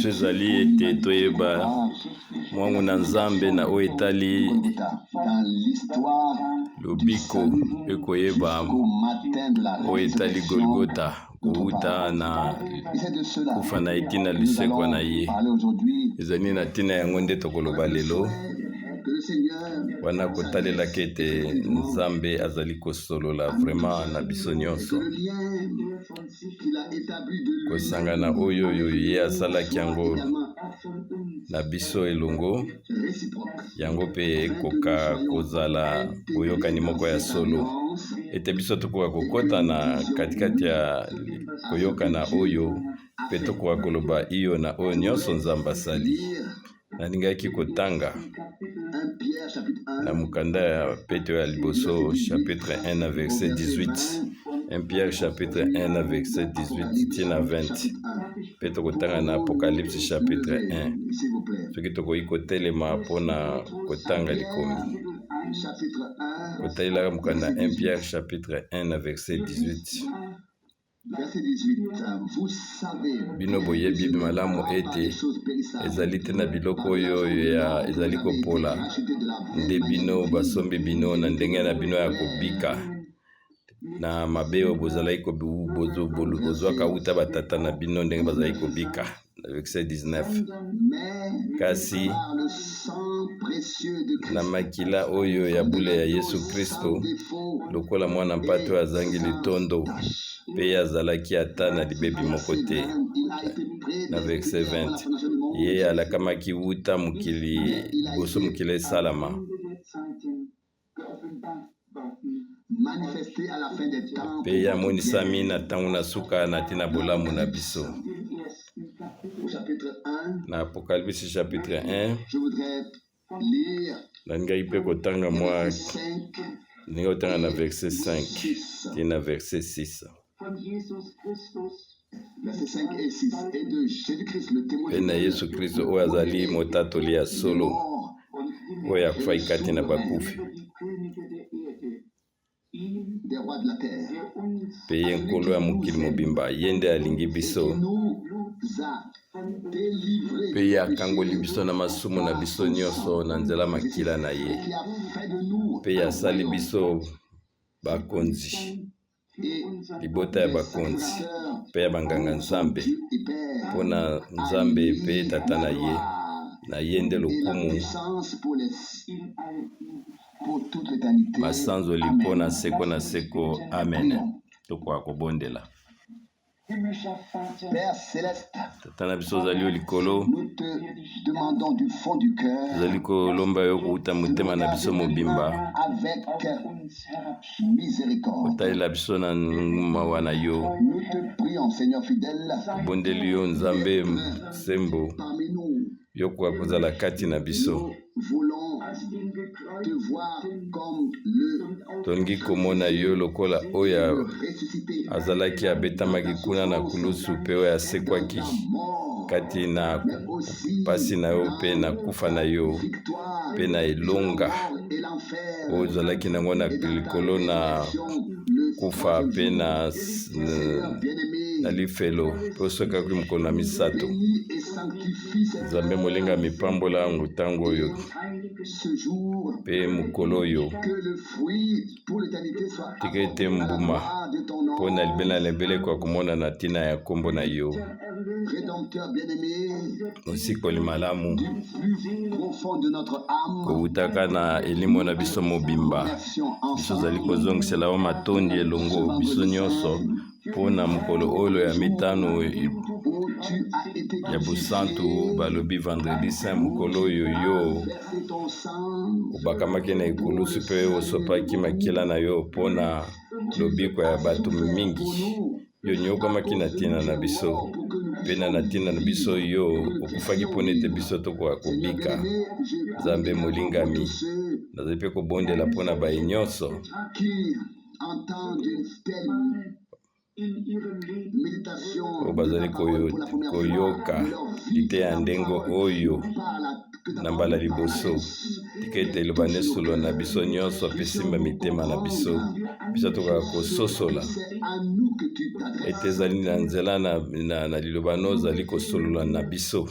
biso ezali ete toyeba mwango na Nzambe na oyo etali lobiko mpe koyeba oyo etali Golgota kowuta na kufa na ye tii na lisekwa na ye. Ezali na ntina yango nde tokoloba lelo wana kotalelaka ete Nzambe azali kosolola vraiment na biso nyonso. Kosangana oyo oyo ye asalaki yango na biso elongo, yango mpe ekoka kozala boyokani moko ya solo, ete biso tokoka kokota na katikati ya koyokana oyo mpe tokoka koloba iyo na oyo nyonso Nzambe asali. Nalingaki kotanga na mokanda ya Petro ya liboso chapitre 1 na verset 18. 1 Pierre chapitre 1 na verset 18 ti na 20 mpe tokotanga na Apocalypse chapitre 1 soki tokoki kotelema mpo na kotanga likomi kotalelaka mokanda 1 Pierre chapitre 1 na verset 18. Bino boyebi malamu ete ezali te na biloko oyo ya ezali kopola nde bino basombi bino na ndenge na bino ya kobika na mabe oyo bozalaki bozwaka uta batata na bino ndenge bazalaki kobika. Verset 19. Kasi na makila oyo ya bule ya Yesu Kristo, lokola mwana mpate oyo azangi litondo mpe ye azalaki ata na libebi moko te. Na verset 20, ye alakamaki wuta mokili liboso mokili esalama. Mpe ye amonisami na ntango na suka na ntina bolamu na biso. Na Apocalypse chapitre 1, nalingaki mpe kotanga mwa ndenge kotanga na verset 5 ti na verset 6. Mpe na Yesu Kristo oyo azali motatoli ya solo, oyo akufaki kati na bakufi, mpe ye Nkolo ya mokili mobimba, ye nde alingi biso mpe ye akangoli biso na masumu na biso nyonso na nzela makila na ye, mpe ye asali biso bakonzi libota ya bakonzi mpe ya banganga-nzambe mpo na Nzambe mpe Tata na ye. Na ye nde lokumu, masanzoli mpo na seko na seko. Amen. Tokoka kobondela. Tata na biso ozali yo likolo, tozali kolomba yo kouta motema na biso mobimba, otalela biso na mawa na yo. Tobondeli yo Nzambe sembo, yo koka kozala kati na biso. Tolingi komona yo lokola oyo azalaki abetamaki kuna na kulusu mpe oyo asekwaki kati na mpasi na yo mpe na kufa na yo mpe na elonga oyo ozalaki nango na likolo na kufa mpe na, na lifelo mpe osekaki mokolo na misato. Nzambe molingami, pambola yango ntango oyo mpe mokolo oyo. Tika ete mbuma mpo na libela na libela ekoka komona na ntina ya nkombo na yo. Mosikoli malamu, kowutaka na elimo na biso mobimba, biso ozali kozongisela yo matondi elongo biso nyonso mpo na mokolo oyo ya mitano ya bosantu, balobi vendredi saint, mokolo oyo yo obakamaki na ekulusu mpe osopaki makila na yo mpo na lobiko ya bato mingi. Yo onyokwamaki na ntina na biso, mpe na ntina na biso yo okufaki mpo ete biso tokoka kobika. Nzambe molingami, nazali mpe kobondela mpo na baye nyonso oyo bazali koyoka liteya ya ndenge oyo. Na mbala liboso, tika ete liloba na esolola na biso nyonso mpe esimba mitema na biso, biso tokoka kososola ete ezali na nzela na, na, na liloba na ozali kosolola na biso,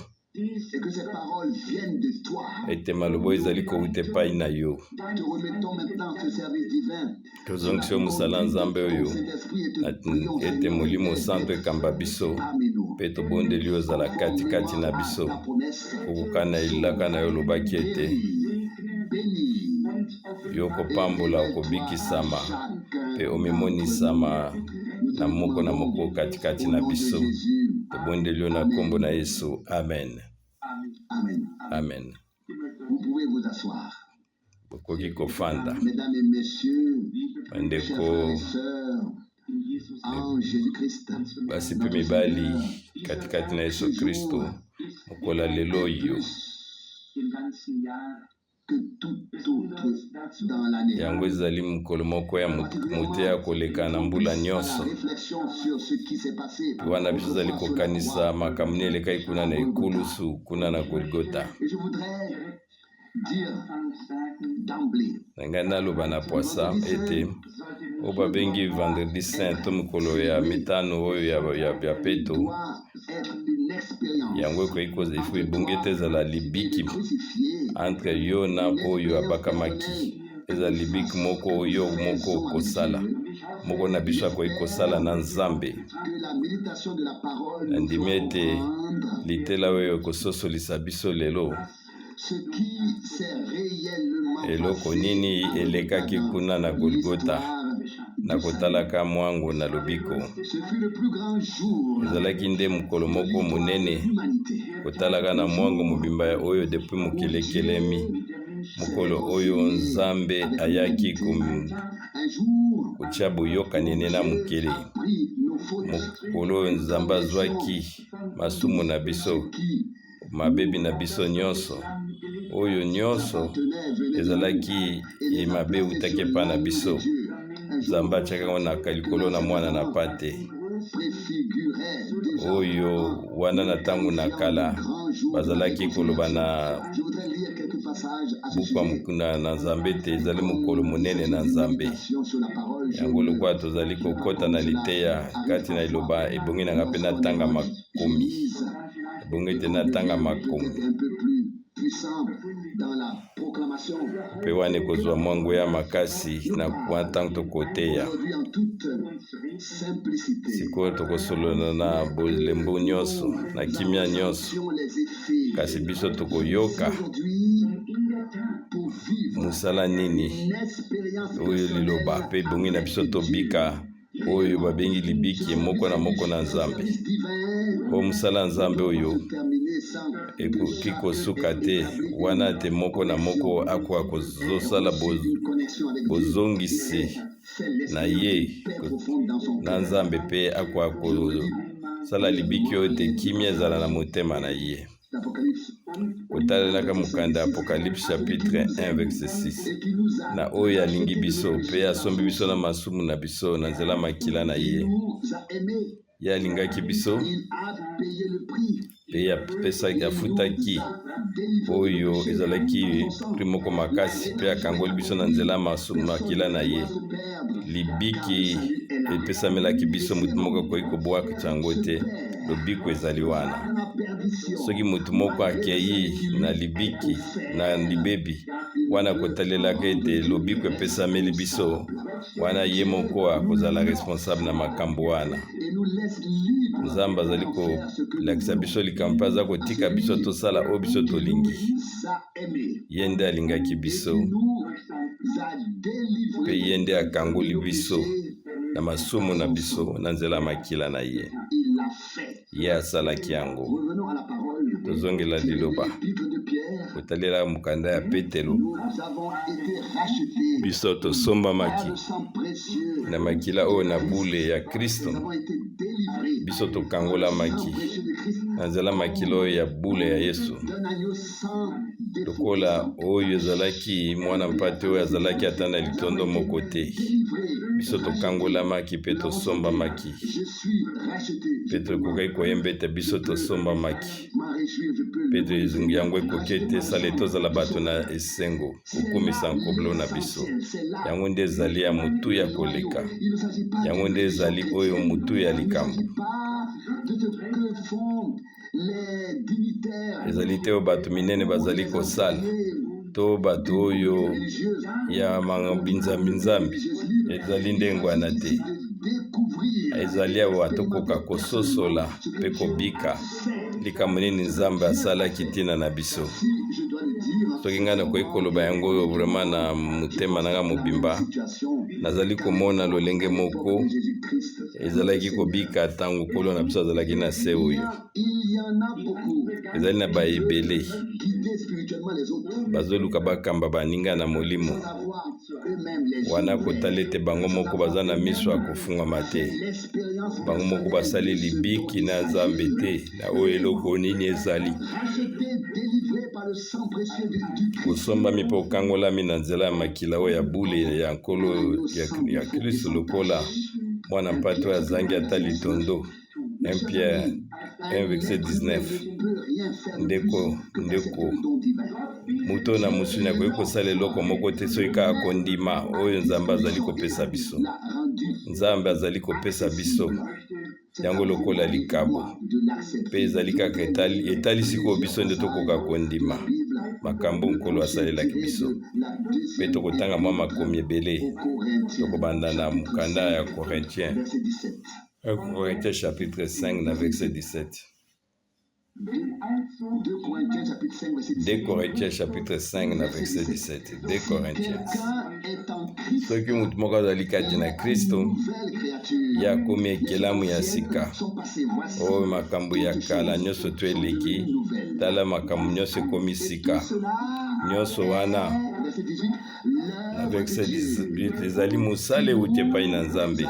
ete maloba oyo ezali kowuta epai na yo. Tozongisi yo mosala Nzambe oyo ete Molimo Santo ekamba biso, mpe tobondeli yo ozala katikati na biso kokoka na elaka na yo olobaki ete yo kopambola okobikisama mpe omimonisama na moko na moko katikati na biso. Tobondeli yo na nkombo na Yesu, amen. Amen. Bokoki kofanda. Bandeko basi mpe mibali katikati na Yesu Kristo, mokolo ya lelo oyo yango ezali mokolo moko ya moteya koleka na mbula nyonso. Wana biso tozali kokanisa makambo nini elekaki kuna na ekulusu, kuna na Golgota. Na ngai naloba na pwasa ete oyo babengi vendredi saint to mokolo ya mitano oyo ya, ya, ya peto, yango ekoki kozala ifo ebongi ete ezala libiki entre yo na oyo abakamaki, ezala libiki moko yo moko okosala, moko na biso akoki kosala na Nzambe. Nandimi ete litela oyo ekososolisa biso lelo eloko nini elekaki kuna na Golgota na kotalaka mwango na lobiko. Ezalaki nde mokolo moko monene kotalaka na mwango mobimba ya oyo depuis mokili ekelemi, mokolo oyo Nzambe ayaki kotia boyokani ne na mokili, mokolo oyo Nzambe azwaki masumu na biso, mabebi na biso nyonso, oyo nyonso ezalaki mabe eutaki epai na biso, Nzambe atiaki yango na likolo na mwana na mpate oyo wana. Na ntango na kala bazalaki koloba na buku na Nzambe ete ezali mokolo monene na Nzambe. Yango lokola tozali kokɔta na liteya kati na liloba, ebongi na nga mpe natanga makomi, ebongi ete natanga makomi, mpe wana ekozwa mwa nguya makasi na mwa ntango tokoteya. Sikoyo tokosolola na bolembu nyonso, na kimia nyonso, kasi biso tokoyoka mosala nini oyo liloba mpe ebongi na biso tobika oyo babengi libiki moko na moko na Nzambe. Oyo mosala ya Nzambe oyo ekoki kosuka te wana te moko na moko akoka kozosala bozongisi na ye na Nzambe mpe akoka kosala libiki oyo ete kimia ezala na motema na ye. Kotalelaka mokanda ya Apocalypse chapitre 1 verset 6, na oyo alingi biso mpe asombi biso na masumu na biso na nzela makila na ye. Ye alingaki biso mpe apesaki, afutaki oyo ezalaki prix moko makasi, mpe akangoli biso na nzela makila na ye. Libiki epesamelaki biso, moto moko akoki kobwakisa yango te. Lobiko ezali wana. Soki moto moko akei na libiki na libebi wana, kotalelaka ete lobiko epesameli biso wana, ye moko akozala responsable na makambo wana. Nzambe azali kolakisa biso likambo mpe aza kotika biso tosala oyo biso tolingi. Ye nde alingaki biso mpe ye nde akangoli biso na masumu na biso na nzela ya makila na ye. Ye asalaki yango. Tozongela liloba kotalela mokanda ya Petelo. Biso tosombamaki na makila oyo na bule ya Kristo. Biso tokangolamaki Na nzela makila oyo ya bule ya Yesu, lokola oyo ezalaki mwana mpate oyo azalaki ata na litondo moko te, biso tokangolamaki mpe tosombamaki, mpe tokokaki koyemba ete biso tosombamaki, mpe yango ekoki ete esala ete tozala bato na esengo kokumisa Nkolo na biso. Yango nde ezali ya motuya koleka, yango nde ezali oyo motuya likambo. Ezali te oyo bato minene bazali kosala to bato oyo ya binzambi-nzambi, ezali ndenge wana te. Ezali awa tokoka kososola mpe kobika likambo nini Nzambe asalaki ntina na biso. Soki ngai nakoki koloba yango oyo vraiment na motema na ngai mobimba, nazali komona lolenge moko ezalaki kobika ntango Nkolo na biso azalaki na se oyo. Ezali na baebele bazoluka bakamba baninga na molimo wana, kotala ete bango moko baza na miso ya kofungwama te, bango moko basali libiki na Nzambe te na oyo eloko nini ezali osombami mpe okangolami na nzela ya makila oyo ya bule ya Nkolo ya Kristo, lokola mwana mpate oyo azangi ata litondo. 1 Pierre 1 verset 19. Ndeko, ndeko, moto na mosuni akoki kosala eloko moko te soki kaka kondima oyo Nzambe azali kopesa biso. Nzambe azali kopesa biso yango lokola likabo, mpe ezali kaka etali, etali sikoyo biso nde tokoka kondima makambo Nkolo asalelaki biso. Mpe tokotanga mwa makomi ebele, tokobanda na mokanda ya Corinthiens, 1 Corinthiens chapitre 5 na verset 17. 2 Corinthiens chapitre 5 na verset 17. 2 Corinthiens. Soki moto moko azali kati na Kristo, ye akomi ekelamu ya sika. Oyo makambo ya kala nyonso to eleki, tala makambo nyonso ekomi sika. Nyonso wana na verset 18 ezali mosala euti epai na Nzambe.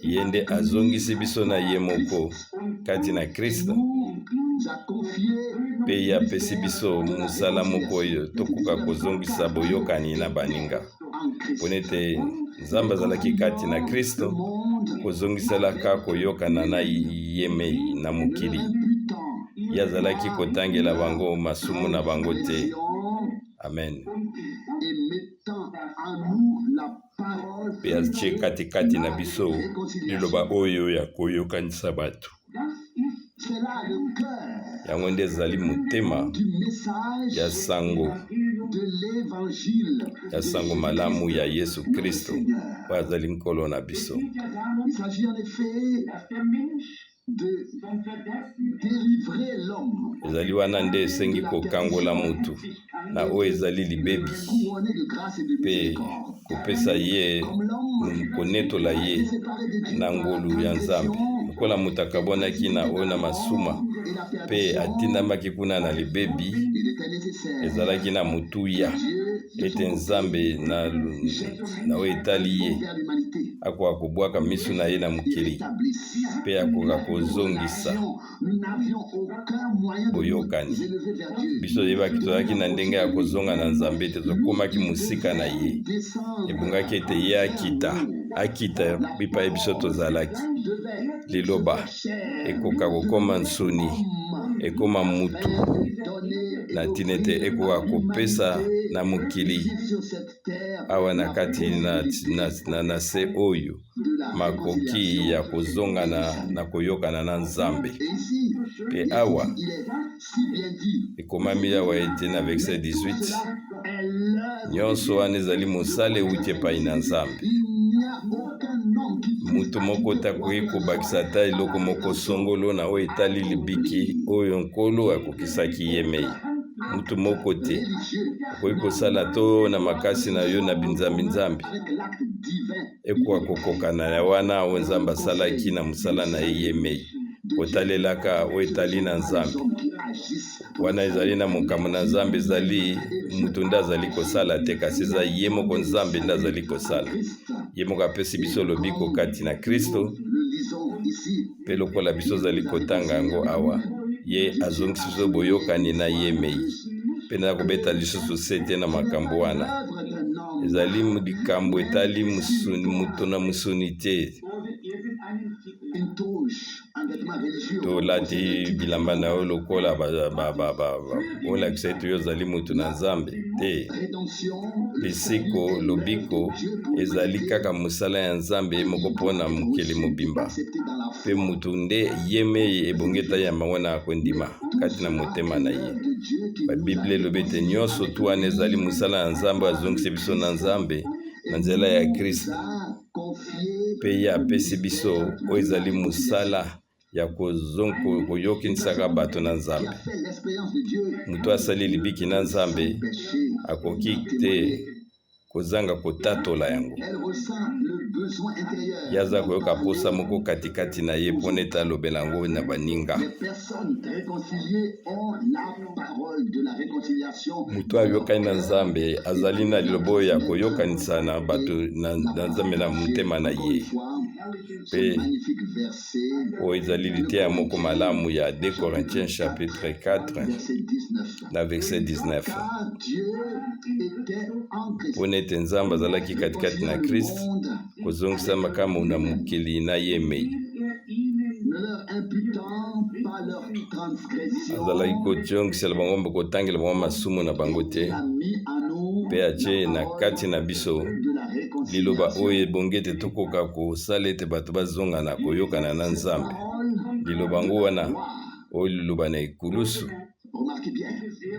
Ye nde azongisi biso na ye moko kati na Kristo, mpe ye apesi biso mosala moko oyo tokoka kozongisa boyokani na baninga, mpo ete Nzambe azalaki kati na Kristo kozongiselaka koyokana na ye mei na mokili. Ye azalaki kotangela bango masumu na bango te. Amen. Mpe atie katikati na biso liloba oyo ya koyokanisa bato. Yango nde ezali motema ya sango ya sango malamu ya Yesu Kristo oyo azali Nkolo na biso. Ezali wana nde esengi kokangola motu na oyo ezali libebi mpe kopesa ye, konetola ye na ngolu ya Nzambe. Lokola moto akabwanaki na oyo na masuma mpe atindamaki kuna na libebi, ezalaki na motuya ete Nzambe na, na oyo etali ye akoka kobwaka miso na ye na mokili mpe akoka kozongisa boyokani. Biso toyebaki tozalaki na ndenge ya kozonga na Nzambe te, tokomaki mosika na ye. Ebongaki ete ye akita, akita bipai biso tozalaki. Liloba ekoka kokoma nsoni, ekoma mutu, na ntina ete ekoka kopesa na mokili awa na kati na, na, na, na se oyo makoki ya kozongana na koyokana na Nzambe. Mpe awa ekomami awa ete na verset 18, nyonso wana ezali mosala euti epai na Nzambe. Moto moko te akoki kobakisa ata eloko moko songolo na oyo etali libiki oyo Nkolo akokisaki ye mei. Moto moko te okoki kosala to na makasi na yo na binzambi-nzambi ekoka kokokana na wana oyo Nzambe asalaki na mosala na ye ye mei, kotalelaka oyo etali na Nzambe. Wana ezali na mokambo na Nzambe, ezali moto nde azali kosala te, kasi eza ye moko Nzambe nde azali kosala. Ye moko apesi biso lobiko kati na Kristo. Mpe lokola biso ozali kotanga yango awa, ye azongisi biso boyokani na ye mei. Mpe naza kobeta lisusu sete na makambo wana. Ezali likambo etali moto na mosuni te. Tolati bilamba na yo lokola olakisa ete yo ozali moto na Nzambe te. Lisiko, lobiko ezali kaka mosala ya Nzambe ye moko mpo na mokili mobimba, mpe moto nde ye mei ebongi ete ayamba yango na kondima kati na motema na ye. Biblia elobi ete nyonso tu wana ezali mosala ya Nzambe oyo azongisi biso na Nzambe na nzela ya Kristo, mpe ye apesi biso oyo ezali mosala ya koyokinisaka bato na Nzambe. Moto asali libiki na Nzambe akoki te kozanga kotatola yango. Ye aza koyoka mposa moko katikati na ye mpo nete alobela yango na baninga. Moto ayokani na Nzambe azali na liloba oyo ya koyokanisa na bato na Nzambe na motema na ye. Mpe oyo ezali liteya moko malamu ya 2 Corinthiens chapitre 4 na verset 19. Mpo na ete Nzambe azalaki katikati na Christ kozongisa makambo na mokili na ye mei. Azalaki kozongisela bango, kotangela bango masumu na bango te, mpe atie na kati na biso liloba oyo ebongi ete tokoka kosala ete bato bazonga na koyokana na Nzambe. Liloba yango wana oyo liloba na ekulusu,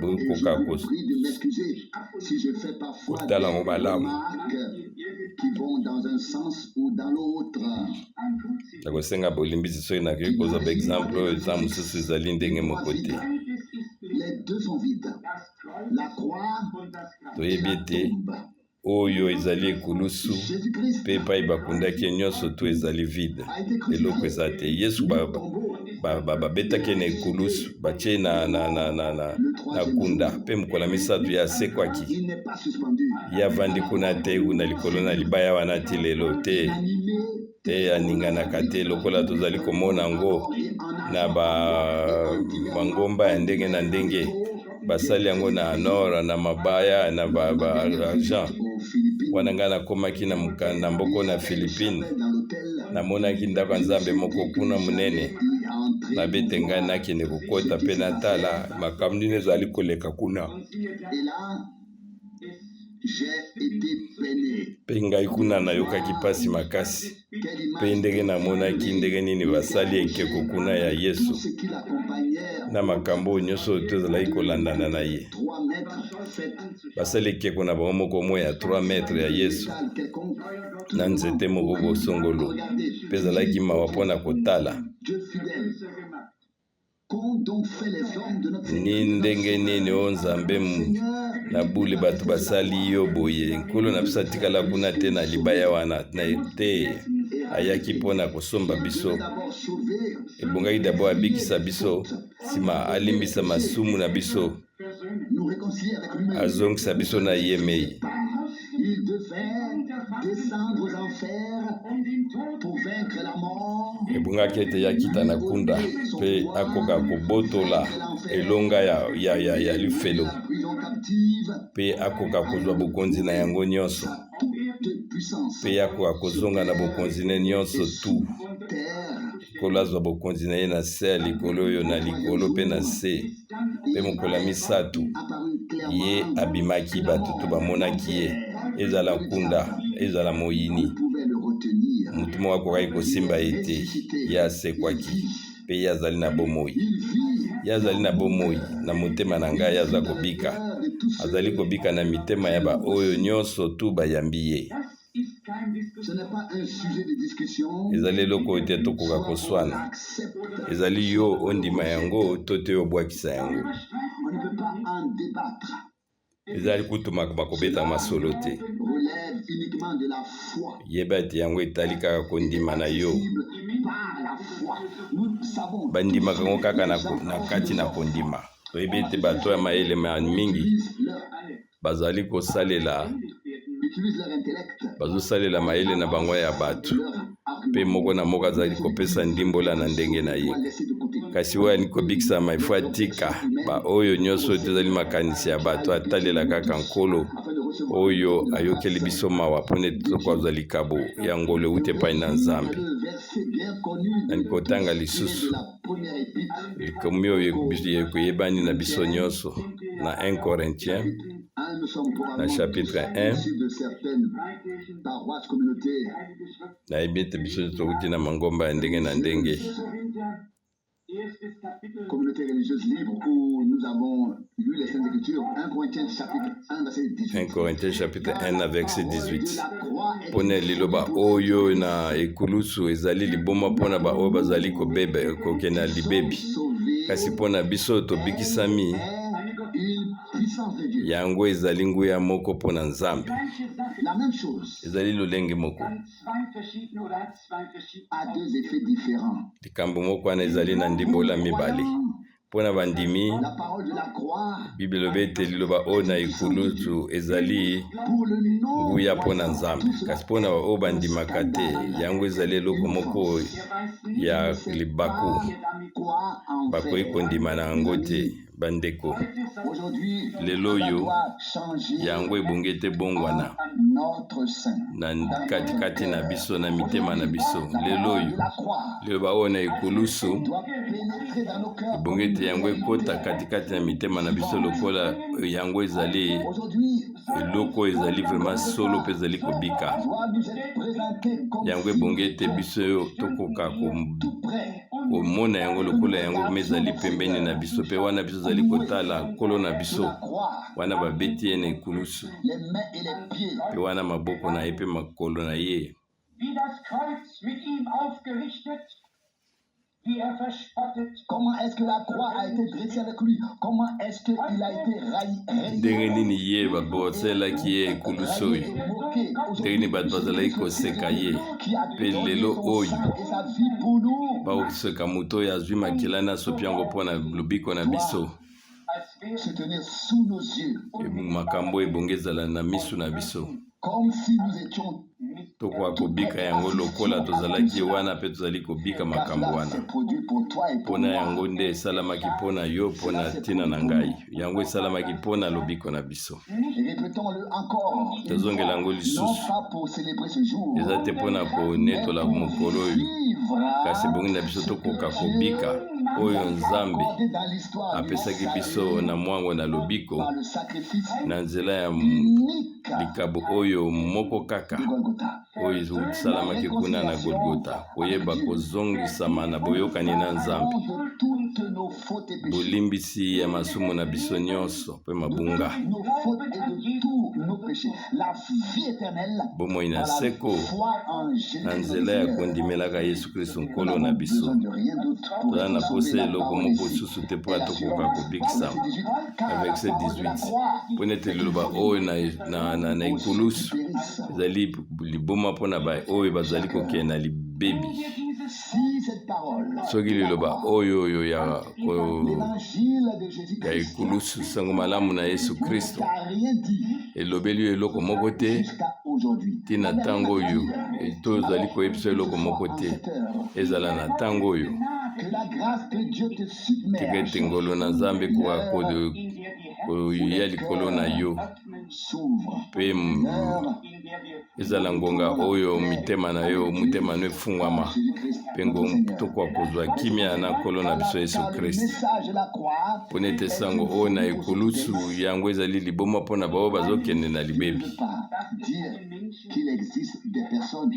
bokoka kotala yango malamu. Nakosenga bolimbisi soki nakoki kozwa baexemple oyo eza mosusu ezali ndenge moko te. Toyebi ete oyo ezali ekulusu mpe epai bakundaki ye nyonso tu ezali vide, eloko eza te. Yesu babetaki ye na ekulusu, batie na, na, na, na, na, na kunda, mpe mokolo ya misato ye asekwaki. Ye avandi kuna te, na likolo na libaya wana ti lelo te te, aninganaka te lokola tozali komona yango na bangomba ya ndenge na ndenge. Basali yango na nor, na mabaya, na ba, ba argent. Wana ngai nakomaki na mokanda mboko na Philippines, namonaki ndako ya Nzambe moko kuna monene. Nabete ngai nakende kokota mpe natala makambo nini ezali koleka kuna. Mpe ngai kuna nayokaki mpasi makasi, mpe ndenge namonaki ndenge nini basali ekeko kuna ya Yesu na makambo oyo nyonso oyo tozalaki kolandana na ye. Basali ekeko na bango moko mwa ya 3 metre ya Yesu na nzete moko bosongolo, mpe ezalaki mawa mpo na kotala. Ni ndenge nini o Nzambe na bule bato basali yo boye? Nkolo na biso atikala kuna te na libaya wana te, ayaki mpo na kosomba biso. Ebongaki dabord abikisa biso, nsima alimbisa masumu na biso, azongisa biso na ye mei. Ebongaki ete ye akita na kunda mpe akoka kobotola elonga ya, ya, ya, ya lifelo mpe akoka kozwa bokonzi na yango nyonso mpe akoka kozonga na bokonzi ne nyonso tu. Nkolo azwa bokonzi na ye na se ya likolo oyo na likolo mpe na se. Mpe mokolo ya misato ye abimaki, bato to bamonaki ye, ezala nkunda, ezala moyini, moto moko akokaki kosimba ye te. Ye asekwaki mpe ye azali na bomoi. Ye azali na bomoi na motema na ngai, aza kobika, azali kobika na mitema ya baoyo nyonso tu bayambi ye. Ezali eloko oyo te tokoka koswana. Ezali yo ondima yango to te obwakisa yango. Ezali kutu bakobeta masolo te. Yeba ete yango etali kaka kondima na yo. Bandimaka yango kaka na, na kati na kondima. Toyebi ete bato ya mayele mingi bazali kosalela. Bazosalela mayele na bango ya bato, mpe moko na moko azali kopesa ndimbola na ndenge na ye. Kasi oyo alingi kobikisama ifo atika baoyo nyonso oyo ezali makanisi ya bato, atalela kaka Nkolo oyo ayokeli biso mawa mpo nete tokozwa likabo ya ngolu euti epai na Nzambe. Nani kotanga lisusu likomi oyo ekoyebani na biso nyonso na 1 Corinthiens na chapitre 1. Nayebi ete biso nyonso touti na mangomba ya ndenge na ndenge. Communauté religieuse libre où nous avons lu les Saintes Écritures, 1 Corinthiens chapitre 1 verset 18. 1 Corinthiens chapitre 1 na verset 18. Mpo na liloba oyo na ekulusu ezali liboma mpo na baoyo bazali kobeba kokende na libebi, kasi mpo na biso tobikisami, yango ezali nguya moko mpo na Nzambe. Ezali lolenge moko. Likambo moko wana ezali na ndimbola mibale. Mpo na bandimi, Biblia elobi ete liloba oyo na ekulusu ezali nguya mpo na Nzambe, kasi mpo na oyo bandimaka te, yango ezali eloko moko ya libaku, bakoki kondima na yango te. Bandeko, lelo oyo yango ebongi ete ebongwana na katikati na biso, na mitema na biso. Lelo oyo liloba oyo na ekulusu ebongi ete yango ekota katikati na mitema na biso lokola yango ezali eloko oyo ezali vraiment solo mpe ezali kobika. Yango ebongi ete biso tokoka komona yango lokola yango ma ezali pembeni na biso, mpe wana biso ezali kotala Nkolo na biso, wana babeti ye na ekulusu, mpe wana maboko na ye mpe makolo na ye Comment est-ce que la croix a été dressée avec lui? Comment est-ce qu'il a été raillé? Ndenge nini ye baboselaki ye ekulusu oyo, ndenge nini bato bazalaki koseka ye, mpe lelo oyo bakoseka moto oyo azwi makila na asopi yango mpo na lobiko na biso. Makambo ebongi ezala na miso na biso, tokoka kobika yango lokola tozalaki wana mpe tozali kobika makambo wana. Mpo na yango nde esalamaki mpo na yo, mpo na ntina na ngai. Yango esalamaki mpo na lobiko na biso. Tozongela yango lisusu, eza te mpo na konetola mokolo oyo, kasi ebongi na biso tokoka kobika oyo Nzambe apesaki biso na mwango na lobiko na nzela ya likabo oyo moko kaka oyo esalamaki kuna na Golgota, koyeba kozongisama na boyokani na Nzambe, bolimbisi ya masumu na biso nyonso mpe mabunga, bomoi na seko na nzela ya kondimelaka Yesu Kristo Nkolo na biso. Toza na posa eloko moko susu te mpo tokoka kobikisama. Na verset 18, mpo nete liloba oyo na, na, na, na ekulusu ezali liboma mpo na baoyo bazali kokende na libebi. Soki liloba oyo oyo ya, ya ekulusu, sango malamu na Yesu Kristo, elobeli yo eloko moko te ntina ntango oyo, to ozali koyebisa eloko moko te, ezala na ntango oyo, tika ete ngolu na Nzambe ekoka koya likolo na yo, mpe ezala ngonga oyo mitema na yo, motema no efungwama, mpe tokoka kozwa kimia na Nkolo na biso Yesu Kristo. Mpo na ete sango oyo na ekulusu yango ezali liboma mpo na baoyo bazokende na libebi.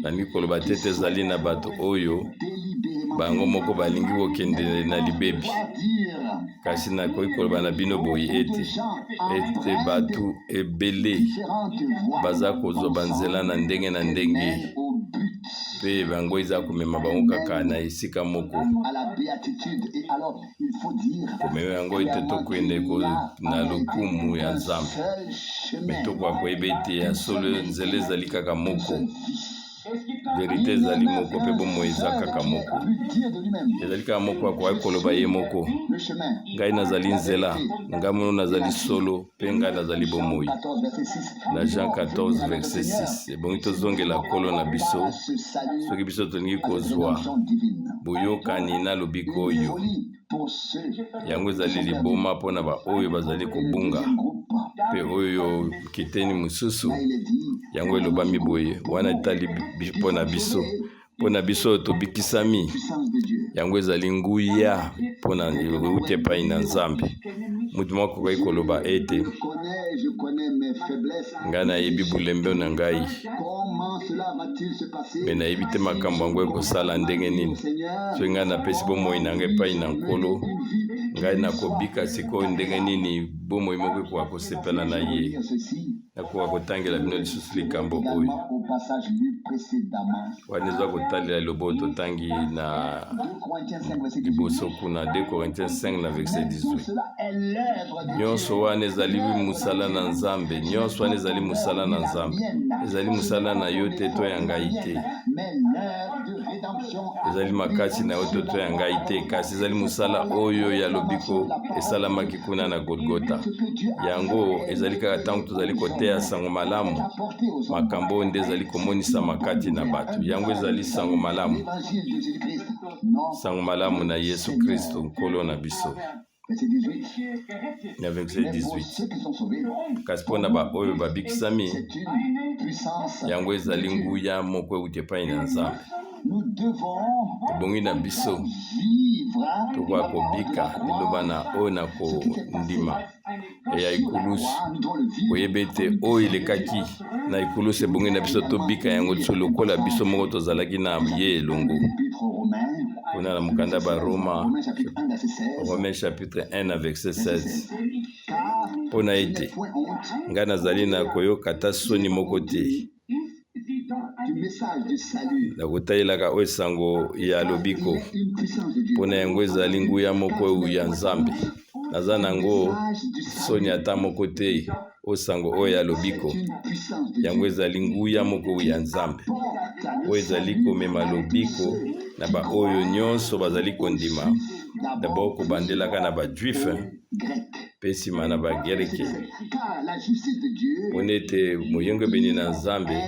Nalingi koloba te ete ezali na bato oyo bango moko balingi kokende na libebi, kasi nakoki koloba na bino boye ete ete bato ebele baza kozwa banzela na ndenge na ndenge, mpe bango eza komema bango kaka na esika moko, komema yango ete tokende na lokumu ya Nzambe. Me tokoka koyeba ete ya solo nzela ezali kaka moko. Verite ezali moko mpe bomoi eza kaka moko. Ezali kaka moko akokaki koloba ye moko, Ngai nazali nzela, ngai mono nazali solo, mpe ngai nazali bomoi. Na Jean 14 verset 6. Ebongi tozongela Nkolo na biso soki biso tolingi kozwa boyokani na lobiko oyo. Yango ezali liboma mpo na baoyo bazali kobunga mpe oyo kiteni mosusu. Yango elobami boye, wana etali mpo na biso, mpo na biso oyo tobikisami. Yango ezali nguya mpo na euti epai na Nzambe. Moto moko akoki koloba ete, Ngai nayebi bulembe na ngai, me nayebi te makambo yango ekosala ndenge nini. Soki ngai napesi bomoi na ngai epai na Nkolo, ngai nakobika sikoyo ndenge nini bomoi moko ekoka kosepela na ye? Nakoka kotangela bino lisusu likambo oyo wana eza kotalela liloba oyo totangi na liboso kuna, 2 Corinthiens 5 na verset 18. Nyonso wana ezali mosala na Nzambe. Nyonso wana ezali mosala na Nzambe, ezali mosala na yo te to ya ngai te, ezali makasi na yo te to ya ngai te, kasi ezali mosala oyo ya lobiko esalamaki kuna na Golgota. Yango ezali kaka ntango tozali koteya sango malamu, makambo oyo nde ezali komonisama kati na bato. Yango ezali sango malamu, sango malamu na Yesu Kristo Nkolo na biso. Na verset 18, kasi mpo na baoyo babikisami, yango ezali nguya moko euti epai na Nzambe. Ebongi na biso tokoka kobika liloba na oyo na kondima ya ekulusu, koyeba ete oyo elekaki na ekulusu ebongi na biso tobika yango biso lokola biso moko tozalaki na ye elongo. Kuna na mokanda ba Roma, Romain chapitre 1 na verset 16, mpo na ete ngai nazali na koyoka ata soni moko te na kotalelaka oyo sango ya lobiko, mpo na yango ezali nguya moko ya Nzambe. Naza na yango soni ata moko te, oyo sango oyo ya lobiko, yango ezali nguya moko ya Nzambe oyo ezali komema lobiko na baoyo nyonso bazali kondima, dabord kobandelaka na bajuif mpe nsima na Bagereke, mpo ete moyengebene na Nzambe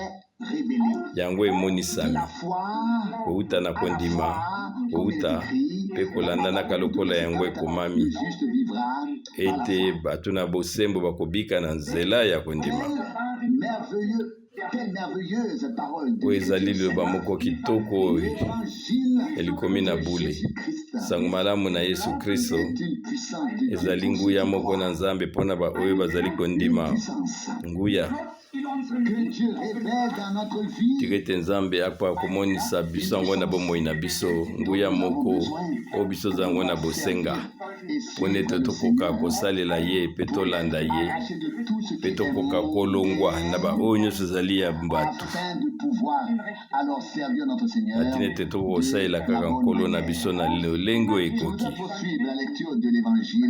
yango emonisami kouta na kondima, kouta mpe kolandanaka lokola yango ekomami ete bato na bosembo bakobika na nzela ya kondima. Oyo ezali liloba moko kitoko elikomi na bule. Sango malamu na Yesu Kristo ezali nguya moko na Nzambe mpo na baoyo bazali kondima. Nguya. Tika ete Nzambe akoka komonisa biso yango na bomoi na biso, nguya moko oyo biso toza yango na bosenga, mpo na ete tokoka kosalela ye mpe tolanda ye mpe tokoka kolongwa na baoyo nyonso ezali ya bato, na ntina ete tokoka kosalela kaka Nkolo na biso na lolenge oyo ekoki.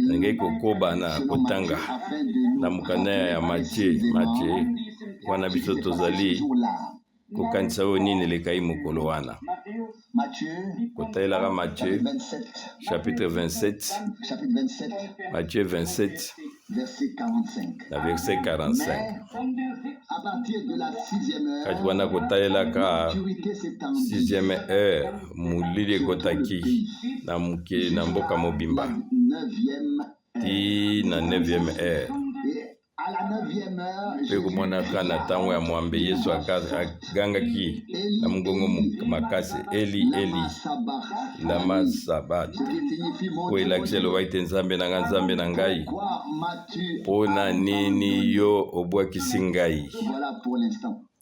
Nalingai kokoba na kotanga na mokanda ya Matie, Matie wana biso tozali kokanisa oyo nini elekai mokolo wana, kotalelaka Matthieu chapitre 27, Matthieu 27 na verset 45. Kati wana kotalelaka 6e heure, molili ekotaki na mokili na mboka mobimba ti na 9e heure. Mpe komonaka na ntango ya mwambe, Yesu agangaki na mongongo makasi, Eli, Eli, lama sabat, oyo elakisi elobaki te, Nzambe na ngai, Nzambe na ngai, mpo na nini yo obwakisi ngai?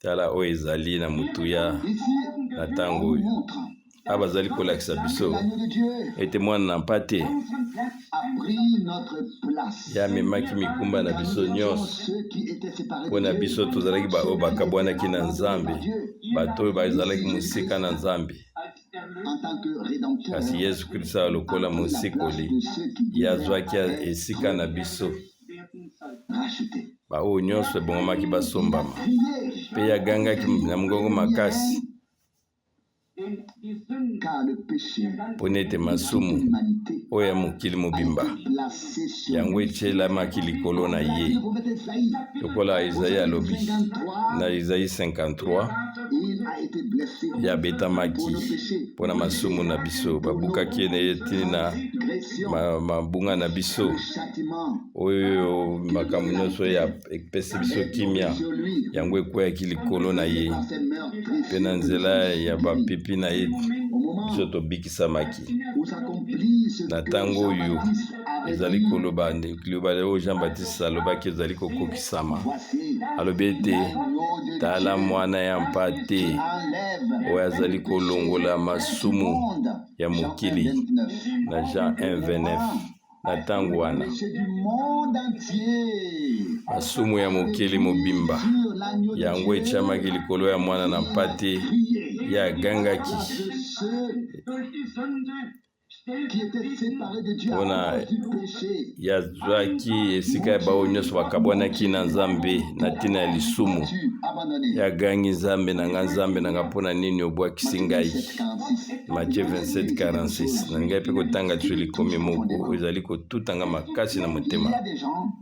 Tala oyo ezali na motuya na ntango oyo. Awa bazali kolakisa biso ete mwana na mpate ye amemaki mikumba na biso nyonso mpo na biso tozalaki baoyo bakabwanaki na Nzambe, bato oyo bazalaki mosika na Nzambe. Kasi Yesu Kristo lokola mosikoli, ye azwaki esika na biso, baoyo nyonso ebongomaki basombama. Mpe ye agangaki na mongongo makasi. Mpo na ete masumu oyo ya mokili mobimba yango etyelamaki likolo na ye, lokola Ezai alobi na Ezai 53, ye abetamaki mpo na masumu na biso, babukaki ye na ye ntina mabunga na biso. Oyo makambo nyonso ya epesi biso kimia, yango ekweyaki likolo na ye, mpe na nzela ya bapipi na ye biso tobikisamaki. Na ntango oyo ezali koloba, liloba oyo Jean Baptiste alobaki ezali kokokisama. Alobi ete, Tala mwana ya mpate oyo azali kolongola masumu ya mokili, na Jean 1:29. Na ntango wana, masumu ya mokili mobimba yango etiamaki likolo ya mwana na mpate. Ye agangaki mpona ye azwaki esika ya baoyo nyonso bakabwanaki na Nzambe na ntina ya lisumu. Ye agangi, Nzambe na ngai, Nzambe na ngai, mpo na nini obwakisi ngai? Matthieu 27, 46. Nalingaki mpe kotanga lisusu likomi moko oyo ezali kotuta nga makasi na motema.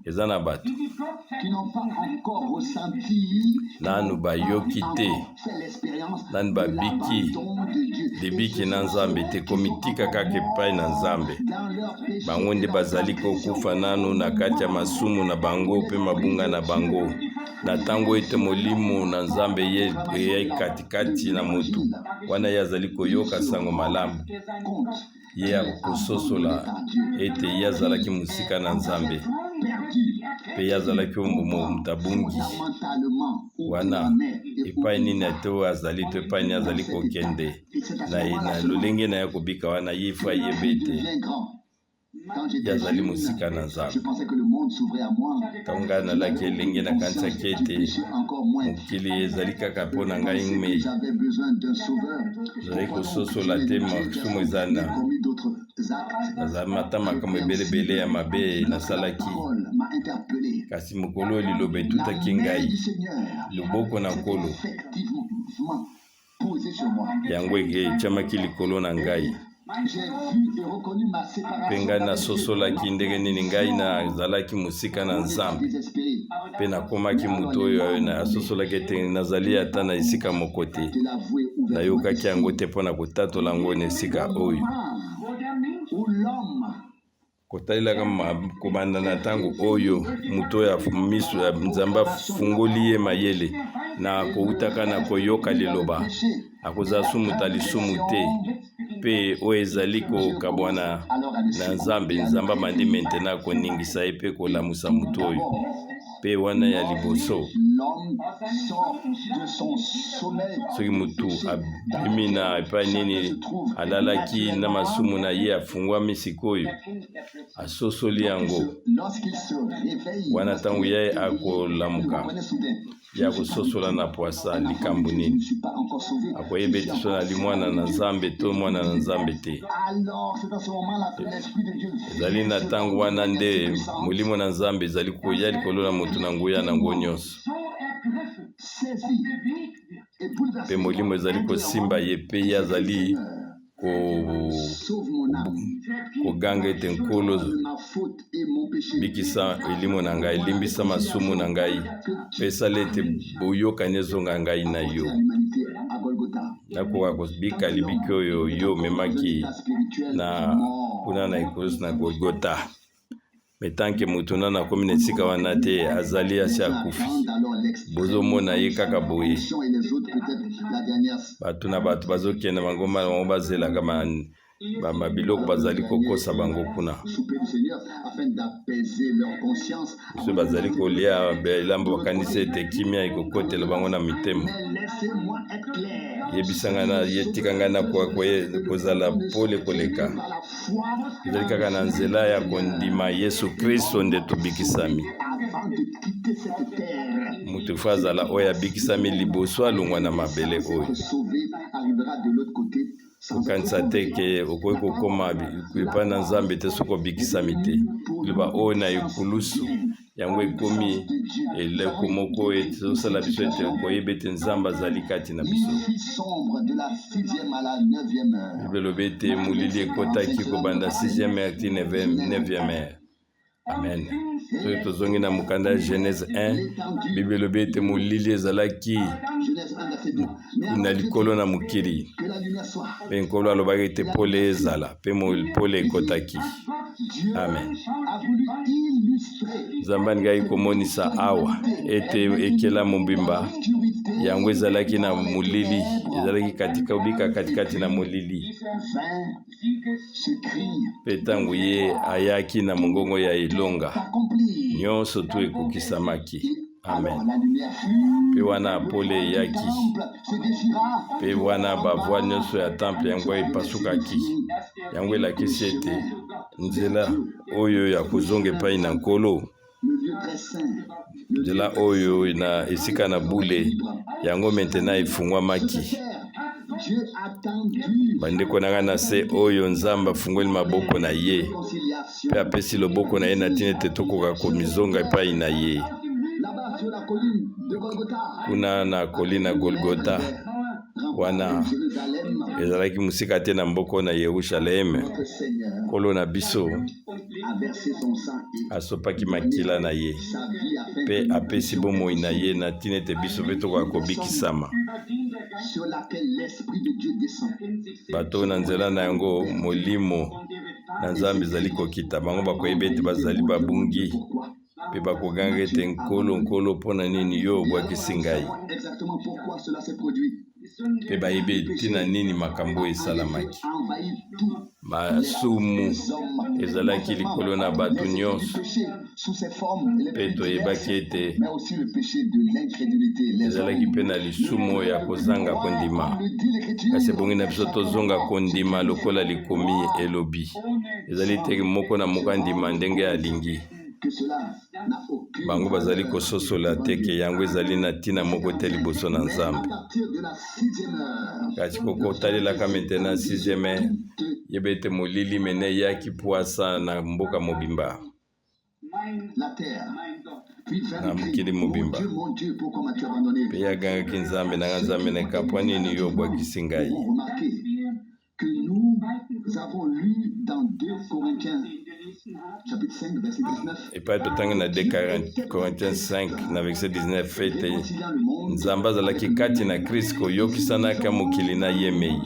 Eza na bato nanu bayoki te, nanu babiki libiki na Nzambe te, komitika kaka epai na Nzambe. Bango nde bazali kokufa nanu na kati ya masumu na bango mpe mabunga na bango. Na ntango ete Molimo na Nzambe ye eyai katikati na motu, wana ye azali koyoka sango malamu, ye akososola ete ye azalaki mosika na Nzambe mpe ye azalaki moto abungi. Wana epai nini ate oyo azali to epai nini azali kokende na lolenge na ye kobika, wana ye ifo ayeba ete ye azali mosika na Nzambe. Ntango ngai nalaki elenge, nakanisaki ete mokili ezali kaka mpo na ngai mei. Nazali kososola te masumu eza na nazali ata makambo ebelebele ya mabe nasalaki. Kasi mokolo oyo liloba etutaki ngai, loboko na Nkolo yango etiamaki likolo na ngai, mpe ngai nasosolaki ndenge nini ngai nazalaki mosika na Nzambe, mpe nakomaki moto oyo nasosolaki ete nazali ata na esika moko te. Nayokaki yango te mpo na kotatola yango na esika oyo. Kotalelaka kobanda na ntango oyo moto oyo miso ya Nzambe afungoli ye mayele na koutaka na koyoka liloba, akozala su moto ya lisumu te mpe oyo ezali kokabwana na Nzambe. Nzambe abandi maintenant koningisa ye mpe kolamusa moto oyo. Mpe wana ya liboso, soki motu abimi na epai nini alalaki na masumu na ye, afungwami sikoyo, asosoli yango wana, ntango ye akolamuka, ya kososola na pwasa likambo nini, akoyeba ete so nali mwana na Nzambe to mwana na Nzambe te. Ezali na ntango wana nde Molimo na Nzambe ezali koya likolo na moto na nguya na yango nyonso, mpe Molimo ezali kosimba ye, mpe ye azali koganga ete, Nkolo, bikisa elimo na ngai, limbisa masumu na ngai, mpe esala ete boyokani ezonga ngai na yo, nakoka kobika libiki oyo yo omemaki na kuna na ekulusu na Golgota. Mais tant que moto nano akomi na esika wana te, azali asi akufi. Bozomona ye kaka boye, bato na bato bazokende bangomba na bango, bazelaka biloko bazali kokosa bango kuna. Biso bazali kolia bilambo, bakanisi ete kimia ekokotela bango na mitema. Yebisa ngai na ye, tika ngai na kozala pole koleka. Ezali kaka na nzela ya kondima Yesu Kristo nde tobikisami. Moto fo azala oyo abikisami liboso alongwa na mabele oyo. Kokanisa te ke okoki kokoma epai na Nzambe te soki obikisami te. Liloba oyo na ekulusu. Yango ekomi eleko moko ezosala biso ete koyeba ete Nzambe azali kati na biso. Bible elobi ete molili ekotaki kobanda 6e heure ti 9e heure. Amen. Soki tozongi na mokanda ya Genèse 1, Bible elobi ete molili ezalaki na likolo na mokili, mpe Nkolo alobaki ete pole ezala, mpe pole ekotaki. Amen. Nzambe alingaki komonisa awa ete ekela mobimba yango ezalaki na molili, ezalaki katika obika katikati na molili. Mpe ntango ye ayaki na mongongo ya elonga, nyonso tu ekokisamaki. Amen. Mpe wana pole eyaki, mpe wana bavwa nyonso ya temple yango epasukaki. Yango elakisi ete nzela oyo ya kozonga epai na Nkolo, nzela oyo na esika na bule, yango maintenant efungwamaki. Bandeko na ngai na se oyo, Nzambe afungoli maboko na ye mpe apesi loboko na ye na ntina ete tokoka komizonga epai na ye. Kuna na kolina Golgota, wana ezalaki mosika te na mboko na Yerusaleme, Nkolo na biso asopaki makila na ye mpe apesi bomoi na ye na ntina ete biso mpe tokoka kobikisama. Bato oyo na nzela na yango Molimo na Nzambe ezali kokita, bango bakoyeba ete bazali babungi mpe bakoganga ete, Nkolo, Nkolo, mpo na nini yo obwakisi ngai? Mpe bayebi ntina nini makambo oyo esalamaki. Masumu ezalaki likolo na bato nyonso, mpe toyebaki ete ezalaki mpe na lisumu oyo ya kozanga kondima. Kasi ebongi na biso tozonga kondima lokola likomi elobi. Ezali te moko na moko andima ndenge alingi. Bango bazali kososola te ke yango ezali na ntina moko te liboso na Nzambe. Kasi kokotalelaka maintenant sixième heure, yeba ete molili mene eyaki pwasa na mboka mobimba, na mokili mobimba. Mpe ye agangaki, Nzambe na ngai, Nzambe na ngai, mpo nini yo obwakisi ngai? Que nous avons lu dans 2 Corinthiens chapitre 5 verset 19. Epai totangi na 2 Corinthiens 5 na verset 19 ete Nzambe azalaki kati na Christ koyokisanaka mokili na ye mei.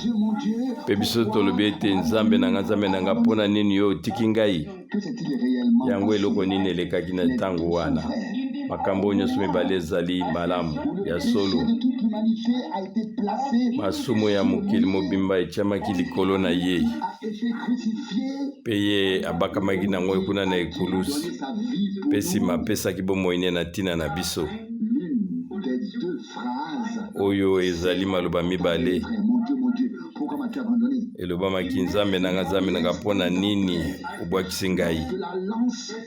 Mpe biso tolobi ete, Nzambe na ngai, Nzambe na ngai, mpo na nini yo otiki ngai? Yango eloko nini elekaki na ntango wana? Makambo oyo nyonso mibale ezali malamu ya solo. Masumu ya mokili mobimba etiamaki likolo na ye, mpe ye abakamaki na yango kuna na ekulusu, mpe nsima apesaki bomoi ne na ntina na biso. Oyo ezali maloba mibale elobamaki, Nzambe na nga, Nzambe na nga, mpo na nini obwakisi ngai?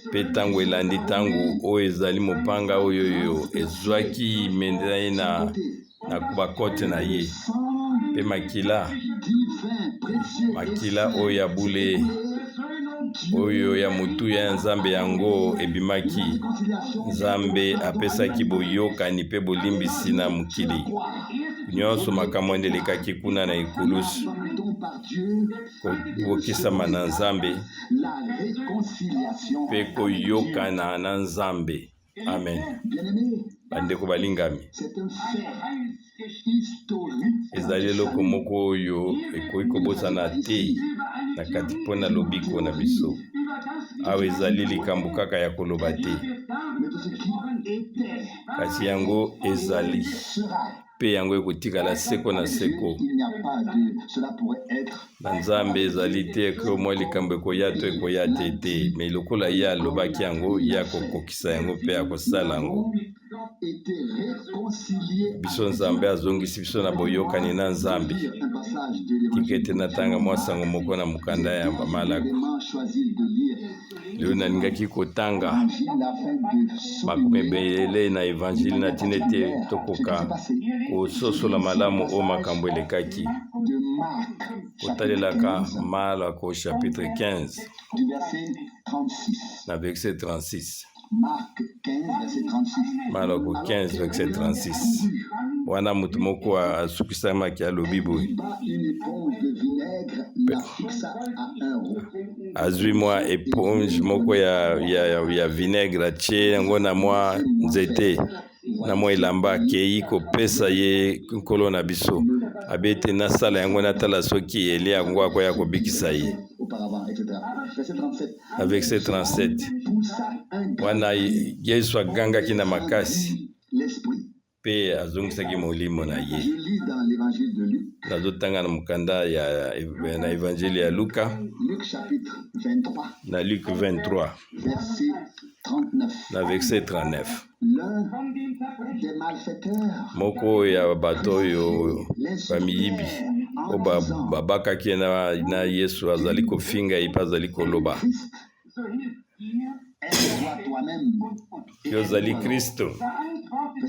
Mpe ntango elandi, ntango oyo ezali mopanga oyo oyo ezwaki menda ye na na bakote na ye, mpe makila, makila oyo ya bule, oyo ya motuya ya Nzambe, yango ebimaki. Nzambe apesaki boyokani mpe bolimbisi na mokili nyonso. Makambo wana elekaki kuna na ekulusu, kokokisama na Nzambe mpe koyokana na Nzambe. Amen. Bandeko balingami, ezali eloko moko oyo ekoki kobosana te na kati mpo na lobiko na biso. Awa ezali likambo kaka ya koloba te, kasi yango ezali mpe yango ekotikala seko na seko. Na Nzambe ezali te ko mwa likambo ekoya to ekoya te te, me lokola ye alobaki yango, ye akokokisa yango mpe akosala yango. Biso Nzambe azongisi biso na boyokani na Nzambe. Tika ete natanga mwa sango moko na mokanda ya Malako. Lelo nalingaki kotanga makomi ebele na Evanjile na ntina ete tokoka kososola malamu oyo makambo elekaki. Kotalelaka Malako chapitre 15 na verset 36. Malako 15 verset 36. Wana moto moko asukisamaki, alobi boye: azwi mwa éponge moko ya vinaigre, atie yango na mwa nzete na mwa elamba, akei kopesa ye Nkolo na biso. Abi ete nasala yango, natala soki Eliya yango akoya kobikisa ye. Na verset 37 wana, Yesu agangaki na makasi mpe azongisaki molimo na ye. Nazotanga na mokanda ya na Evangele ya Luka, na Luc 23, na verset 39. Moko ya bato oyo bamiyibi oyo babakaki na Yesu azali kofinga ye mpe azali koloba: "Yo ozali Kristo,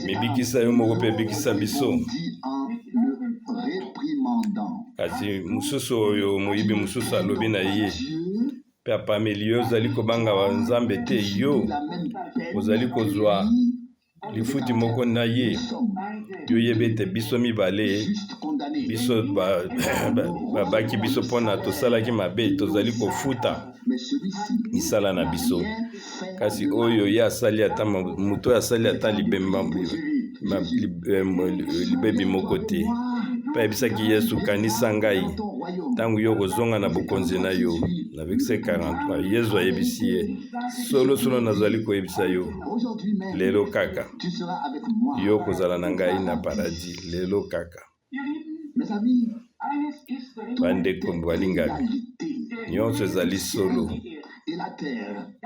mibikisa yo moko mpe bikisa biso." Kasi mosusu oyo moyibi mosusu alobi na ye mpe apameli: "Yo ozali kobanga Nzambe te? Yo ozali kozwa lifuti moko na ye. Yo yebi ete biso mibale, biso babaki biso mpona tosalaki mabe, tozali kofuta misala na biso. Kasi oyo ye asali ata moto oyo asali ata libebi moko te." Mpe ayebisaki Yesu: "Kanisa ngai ntango yo kozonga na bokonzi na yo." Na verset 43, Yesu ayebisi ye: "Solo solo nazali koyebisa yo, lelo kaka yo kozala na ngai na Paradis." Lelo kaka. Bandeko balingami, nyonso ezali solo.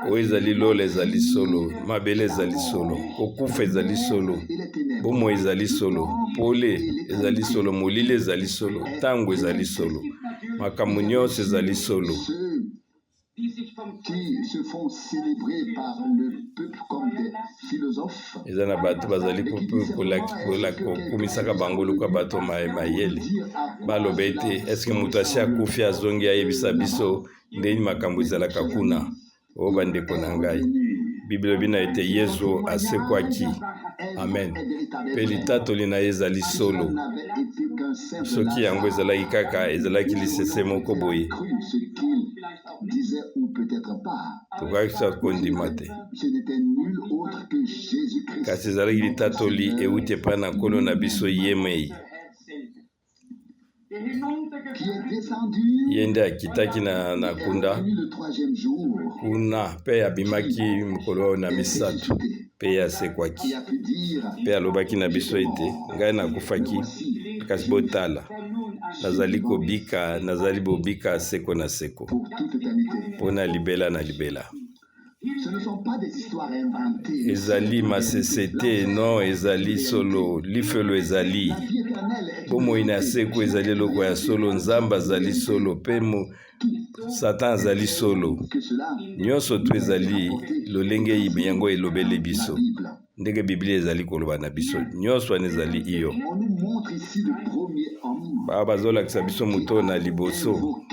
Oyo ezali lola ezali solo, mabele ezali solo, kokufa ezali solo, bomoi ezali solo, pole ezali solo, molili ezali solo, ntango ezali solo, makambo nyonso ezali solo. Qui se font célébrer par le peuple comme des philosophes. Eza na bato bazali kokumisaka bango lokola bato mayele. Baloba ete: "Eske moto asi akufi azongi ayebisa biso ndeni makambo ezalaka kuna?" Oyo bandeko na ngai, Biblia elobi na ete Yesu asekwaki, amen, mpe litatoli na ye ezali solo. Soki yango ezalaki kaka ezalaki lisese moko boye, tokokaki kondima te. Kasi ezalaki litatoli euti epai na Nkolo na biso ye mei. Ye nde akitaki na kunda kuna mpe abimaki mokolo oyo na misato mpe ye asekwaki mpe alobaki na biso ete: "Ngai nakufaki, kasi botala, nazali kobika, nazali bobika seko na seko mpo na libela na libela." Ezali masese te, no, ezali solo. Lifelo ezali, bomoi na seko ezali eloko ya solo. Nzambe azali solo mpe Satan azali solo. Nyonso to ezali lolenge yango elobeli biso, ndenge Biblia ezali koloba na biso, nyonso wana ezali iyo. Baa bazolakisa biso moto na liboso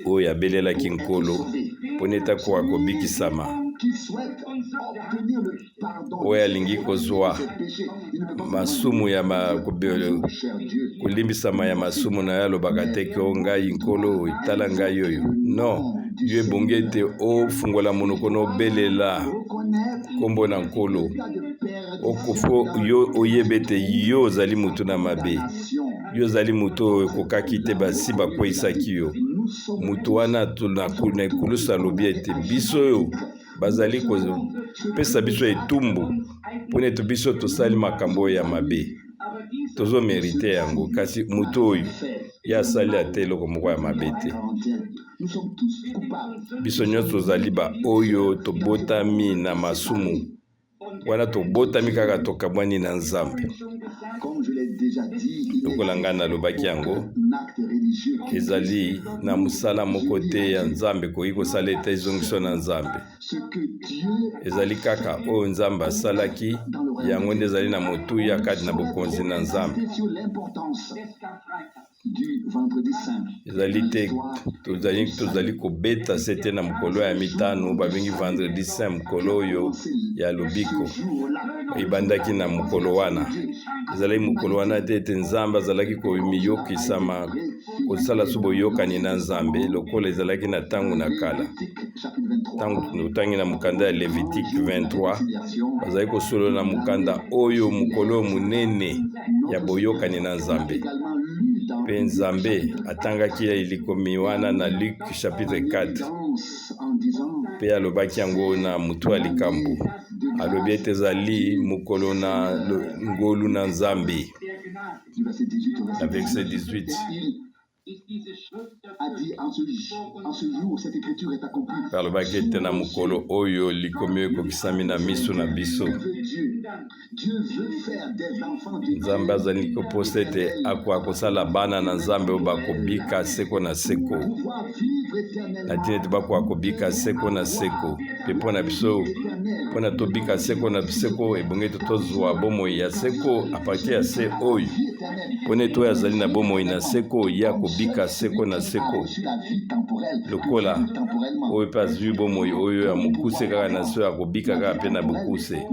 oyo abelelaki Nkolo mpona ete akoka kobikisama, oyo alingi kozwa masumu ya kolimbisama ya masumu na ye. Alobaka te ke: "O ngai Nkolo, tala ngai oyo." Non, yo ebongi ete ofungola monoko na obelela nkombo na Nkolo. Okofo yo oyeba ete yo ozali motu na mabe, yo ozali motu oyo ekokaki te, basi bakweyisaki yo. Motu wana na ekulusu alobi ete biso oyo bazali kopesa biso etumbu mpona ete biso tosali makambo oyo ya mabe, tozomériter yango. Kasi motu oyo ye asali ata eloko moko ya mabe te. Biso nyonso tozali baoyo tobotami na masumu wana, tobotami kaka tokabwani na Nzambe. Lokola ngai nalobaki yango, ezali na mosala moko te ya Nzambe koki kosala ete ezongiso na Nzambe. Ezali kaka oyo Nzambe asalaki, yango nde ezali na motuya kati na bokonzi na Nzambe. Ezali te tozali, tozali kobeta sete na mokolo ya mitano babengi vendredi saint, mokolo oyo ya lobiko ebandaki na mokolo wana. Ezalaki mokolo wana te ete Nzambe azalaki komiyokisama kosala so boyokani na Nzambe lokola ezalaki na ntango na kala. Ntango totangi na mokanda ya Levitique 23, bazali kosolola na mokanda oyo mokolo monene ya boyokani na Nzambe. Mpe Nzambe atangaki likomi wana na Luc chapitre 4, mpe alobaki yango na motu ya likambo. Alobi ete ezali mokolo na ngolu na Nzambe. Na verset 18 alobaki ete na mokolo oyo likomi oyo ekokisami na miso na biso. Nzambe azali koposa ete akoka kosala bana na Nzambe oyo bakobika seko na seko, na ntina ete bakoka kobika seko na seko. Mpe mpo na biso, mpo na tobika seko na seko, ebongi ete tozwa bomoi ya seko apartir ya se oyo, mpo na ete oyo azali na bomoi na seko ye akobika seko na seko, lokola oyo mpe azwi bomoi oyo ya mokuse kaka na se akobika kaka mpe na bokuse.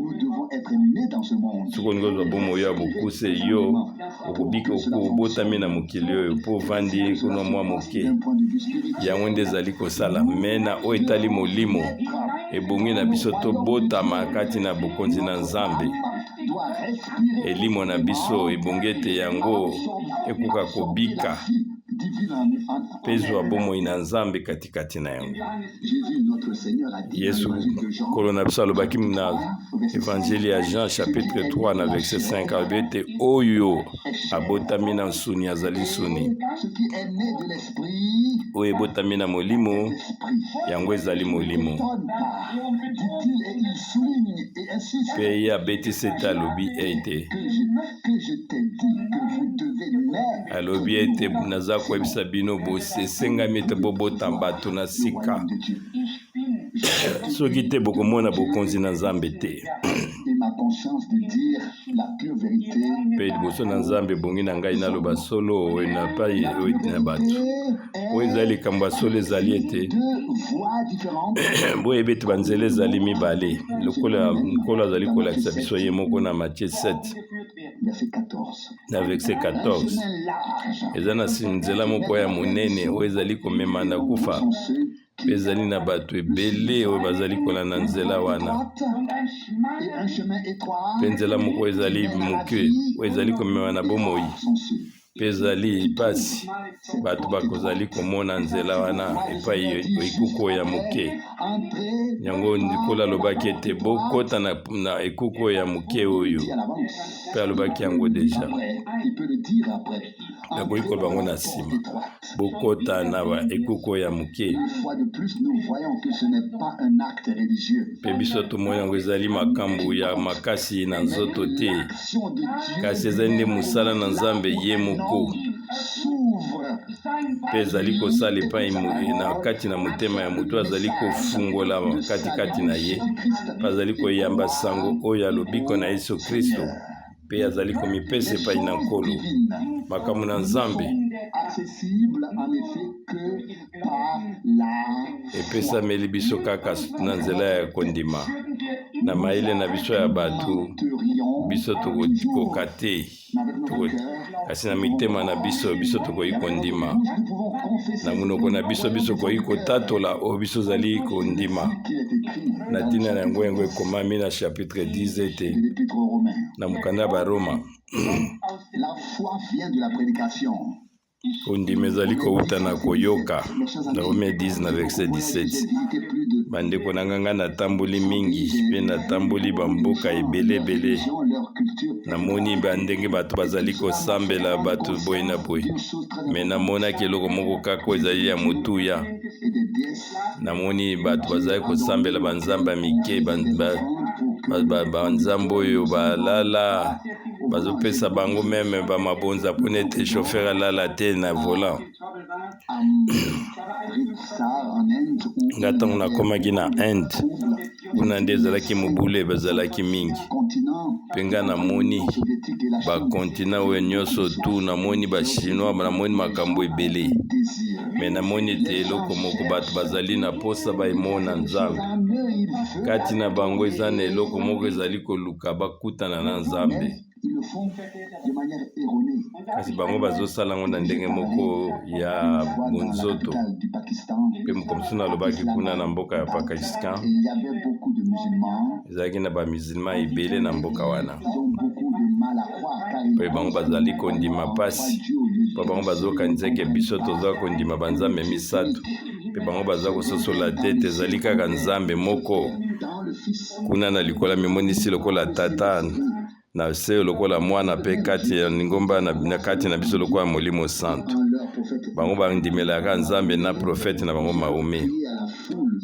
Soki olingi ozwa bomoi ya bokuse, yo okobika obotami na mokili oyo mpo ovandi kuna mwa moke. Yango nde ezali kosala me na oyo etali molimo, ebongi na biso tobotama kati na bokonzi na Nzambe. Elimo na biso ebongi ete yango ekoka kobika mpe ezwa bomoi na Nzambe katikati na yango. Yesu Nkolo na biso alobaki na Evanjili ya Jean chapitre 3 na verset 5, alobi ete oyo abotami na nsuni azali nsuni, oyo ebotami na molimo yango ezali molimo. Mpe ye abeti sete alobi ete alobi ete naza koyebisa bino esengami ete bobota bato na sika, soki te bokomona bokonzi na Nzambe te. Mpe liboso na Nzambe ebongi na ngai naloba solo oyo na pai oyo na bato. Oyo ezali likambo ya solo ezali ete boyebi ete banzela ezali mibale, lokola Nkolo azali kolakisa biso ye moko na Matthieu 7 na verset 14. Eza na nzela moko ya monene oyo ezali komema na kufa, mpe ezali na bato ebele oyo bazali kolanda nzela wana. Mpe nzela moko ezali moke oyo ezali komema na bomoi, mpe ezali mpasi bato bakozali komona nzela wana epai ekuku ya moke. Yango Nkolo alobaki ete bokota na ekuku ya moke oyo, mpe alobaki yango deja. Nakoki koloba yango na nsima, bokota na ekuku ya moke. Mpe biso tomoni yango ezali makambo ya makasi na nzoto te, kasi ezali nde mosala na Nzambe ye moko, mpe ezali kosala epai na kati na motema ya moto azali kofungola katikati na ye, mpe azali koyamba sango oyo ya lobiko na Yesu Kristo, mpe azali komipesa epai na Nkolo. Makambo na Nzambe epesameli biso kaka na nzela ya kondima. Na mayele na biso ya bato, biso tokokoka te, kasi na mitema na biso, biso tokoki kondima. Na monoko na biso, biso tokoki kotatola oyo biso ozali kondima. Na ntina na yango, yango ekomami na chapitre 10 ete na mokanda ya Baroma, La foi vient de la prédication. Kondima ezali kowuta na koyoka. Rome 10 na verset 17. Bandeko na nga, ngai natamboli mingi mpe natamboli bamboka ebele ebele, namoni bandenge bato bazali kosambela bato boye na boye, me namonaki eloko moko kaka oyo ezali ya motuya. Namoni bato bazali kosambela banzambe ya mike, banzambe oyo balala, bazopesa bango meme bamabonza mpona ete chauffeur alala te na volant. Nga ntango nakomaki na Inde, kuna nde ezalaki mobulu, bazalaki mingi, mpe nga namoni Bakontina oyo nyonso tu namoni bachinois, namoni makambo ebele, me namoni ete eloko moko bato bazali na mposa baemona Nzambe kati na bango. Eza na eloko moko ezali koluka bakutana na Nzambe, kasi bango bazosala yango na ndenge moko ya bonzoto. Mpe mokomosusu nalobaki kuna na mboka ya Pakistan, ezalaki na bamusulman ebele na mboka wana, mpe bango bazali kondima mpasi, mpo bango bazokanisa eke biso toza kondima banzambe misato, mpe bango baza kososola te ete ezali kaka Nzambe moko. Kuna na likolo amimonisi lokola Tata, na se lokola Mwana, mpe kati ya lingomba na kati na biso lokola Molimo Santu. Bango bandimelaka Nzambe na profete na bango Mahomet.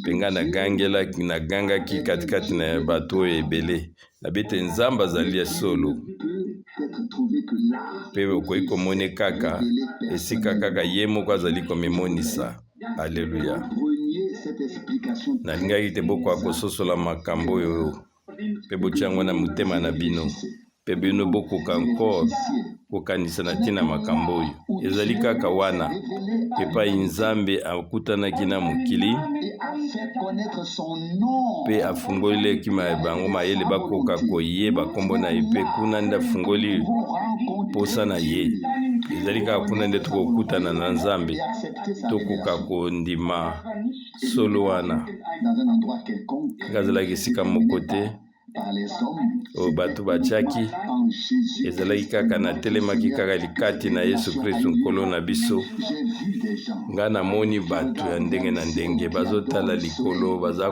Mpe ngai nagangelaki, nagangaki katikati na bato oyo ebele, nabi ete Nzambe azali ya solo, mpe okoki komone kaka esika kaka ye moko azali komimonisa. Aleluya! Nalingaki te bokoka kososola makambo oyo mpe botia yango na motema na bino, mpe bino bokoka encore kokanisa na ntina makambo oyo. Ezali kaka wana epai Nzambe akutanaki na mokili mpe afungolelaki bango mayele bakoka koyeba nkombo na ye, mpe kuna nde afungoli mposa na ye. Ezali kaka kuna nde tokokutana na Nzambe, tokoka kondima solo wana. Azalaki esika moko te oyo bato batiaki, ezalaki kaka natelemaki kaka likati na Yesu Kristu Nkolo na biso. Ngai namoni bato ya ndenge na ndenge bazotala likolo, baza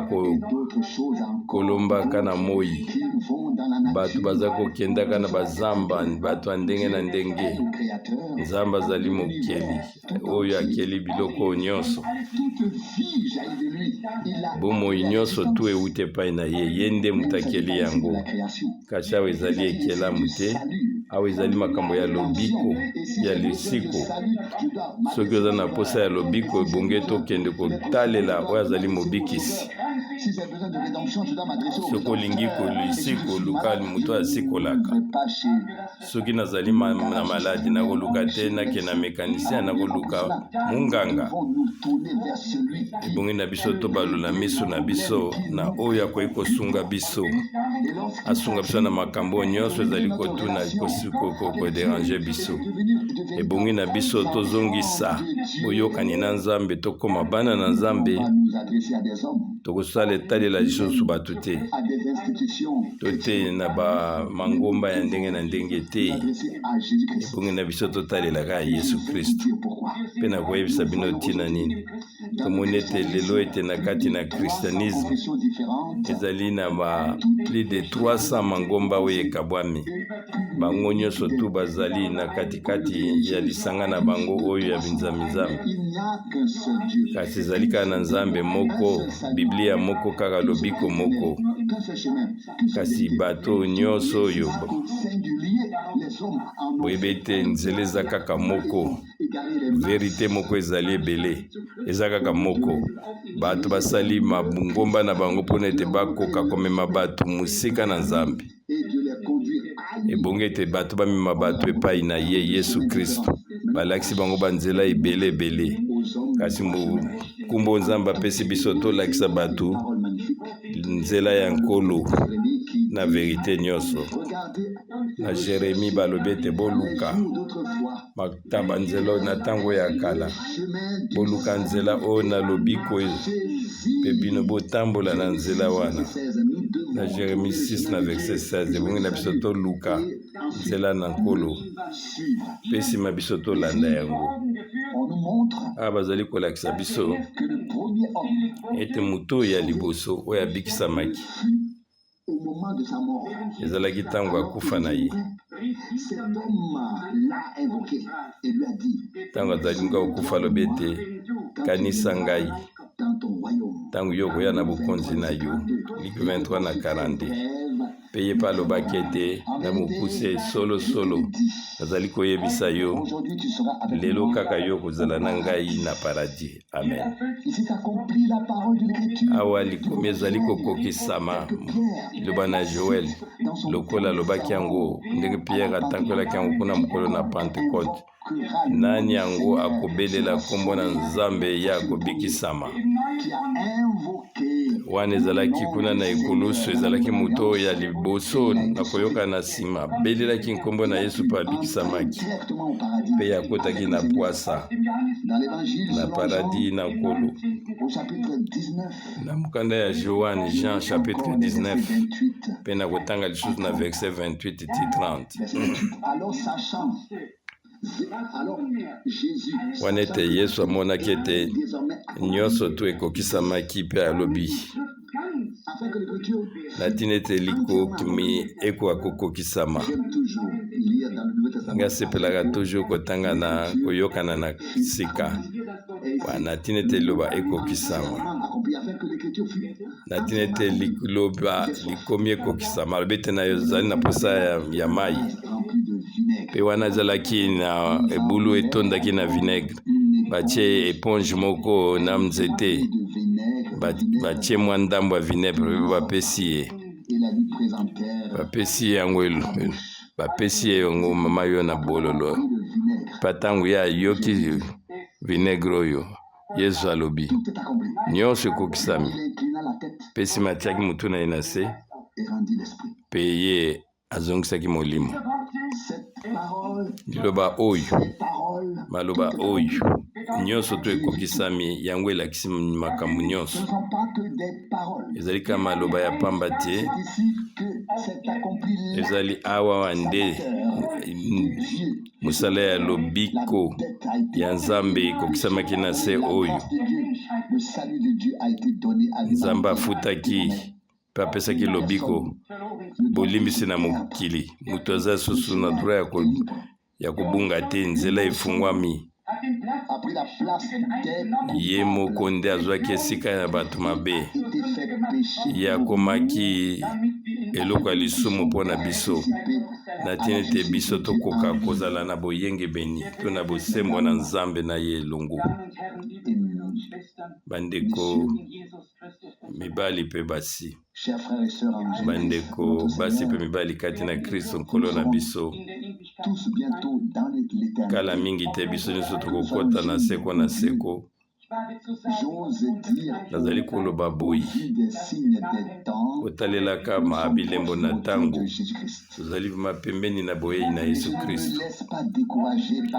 kolombaka na moi, bato baza kokendaka na bazamba, bato ya ndenge na ndenge. Nzambe azali mokeli oyo akeli biloko oyo nyonso. Bomoi nyonso tu euti epai na ye, ye nde moto akeli yango. Kasi awa ezali ekelamu te, awa ezali makambo ya lobiko, ya lisiko. Soki oza na mposa ya lobiko, ebongi tokende kotalela oyo azali mobikisi. Soki olingi kolisiko, luka moto asikolaka. Soki nazali na maladi, nakoluka te nake na mekanisien, nakoluka monganga. Ebongi na biso tobalula miso na biso na oyo akoki kosunga biso, asunga biso na makambo nyonso ezali kotuna koderange biso. Ebongi na biso tozongisa boyokani na Nzambe, tokóma bana na Nzambe. Tokosala etalela lisusu bato te, to te na bamangomba ya ndenge na ndenge te. Ebongi na biso totalela kaka Yesu Kristo. Mpe nakoyebisa bino ntina nini. Tomoni ete lelo ete na kati na christianisme ezali na ba plus de 300 mangomba oyo ekabwami. Bango nyonso tu bazali na katikati ya lisanga na bango oyo ya binzambi-nzambi, kasi ezali kaka na Nzambe moko, Biblia moko kaka, lobiko moko. Kasi bato nyonso oyo boyebi ete nzela eza kaka moko, verite moko ezali ebele, eza kaka moko. Bato basali mangomba na bango mpona ete bakoka komema bato mosika na Nzambe. Ebongi ete bato bamema bato epai na ye Yesu Kristo. Balakisi bango banzela ebele ebele, kasi mokumba Nzambe apesi biso, tolakisa bato nzela ya Nkolo na verite nyonso. Na Jeremi balobi ete boluka banzela na ntango ya kala, boluka nzela oyo na lobiko, mpe bino botambola na nzela wana. Na Jeremi 6 na verset 16, ebongi na biso toluka nzela na Nkolo mpe nsima biso tolanda yango. Awa bazali kolakisa biso ete moto oyo ya liboso oyo abikisamaki ezalaki ntango akufa na ye. Ntango azali nga kokufa, alobi ete: "Kanisa ngai ntango yo okoya na bokonzi na yo." Luc 23 na 42. Mpe ye mpe alobaki ete na mokuse, Solo, solo, nazali koyebisa yo, lelo kaka yo kozala na ngai na paradis. Amen. Awa likomi ezali kokokisama, liloba na Joel, lokola alobaki yango, ndenge Pierre atankolaki yango kuna mokolo na Pentecote: nani yango akobelela nkombo na Nzambe, ye akobikisama. Wana ezalaki kuna na ekulusu, ezalaki moto oyo ya liboso na koyoka na nsima abelelaki nkombo na Yesu mpe abikisamaki, mpe akotaki na pwasa na paradis na Nkolo. Na mokanda ya Joan, Jean chapitre 19, mpe na kotanga lisusu na verset 28 ti 30. Wana ete Yesu amonaki ete nyonso tu ekokisamaki, mpe alobi na ntina ete likomi ekoka kokokisama. Nga asepelaka toujours kotanga na koyokana na sika na ntina ete liloba ekokisama, na ntina ete liloba likomi ekokisama. Alobi ete na ezali na posa ya mai, mpe wana ezalaki na ebulu etondaki na vinaigre. Batie éponge moko na nzete, batie mwa ndambo ya vinaigre mpe bapesi ye, bapesi ye yango, bapesi ye yango mama yo na bololo. Mpe ntango ye ayoki vinaigre oyo, Yesu alobi: "Nyonso ekokisami." Mpe nsima atiaki motu na ye na se mpe ye azongisaki molimo. Liloba oyo, maloba oyo "nyonso to ekokisami", yango elakisi makambo nyonso. Ezali kaka maloba ya pamba te. Ezali awa nde mosala ya lobiko ya Nzambe ekokisamaki na se oyo. Nzambe afutaki mpe apesaki lobiko, bolimbisi na mokili. Moto aza susu na droit ya kobunga te. Nzela efungwami. Ye moko nde azwaki esika ya bato mabe. Ye akomaki eloko ya lisumu mpo na biso, na ntina ete biso tokoka kozala na boyengebeni to na bosembo na Nzambe na ye elongo. Bandeko mibali mpe basi, bandeko basi mpe mibali kati na Kristo Nkolo na biso, kala mingi te biso nyonso tokokɔta na seko na seko. Nazali koloba boye kotalelaka ma bilembo na ntango. Tozali mapembeni na boyei na Yesu Kristo.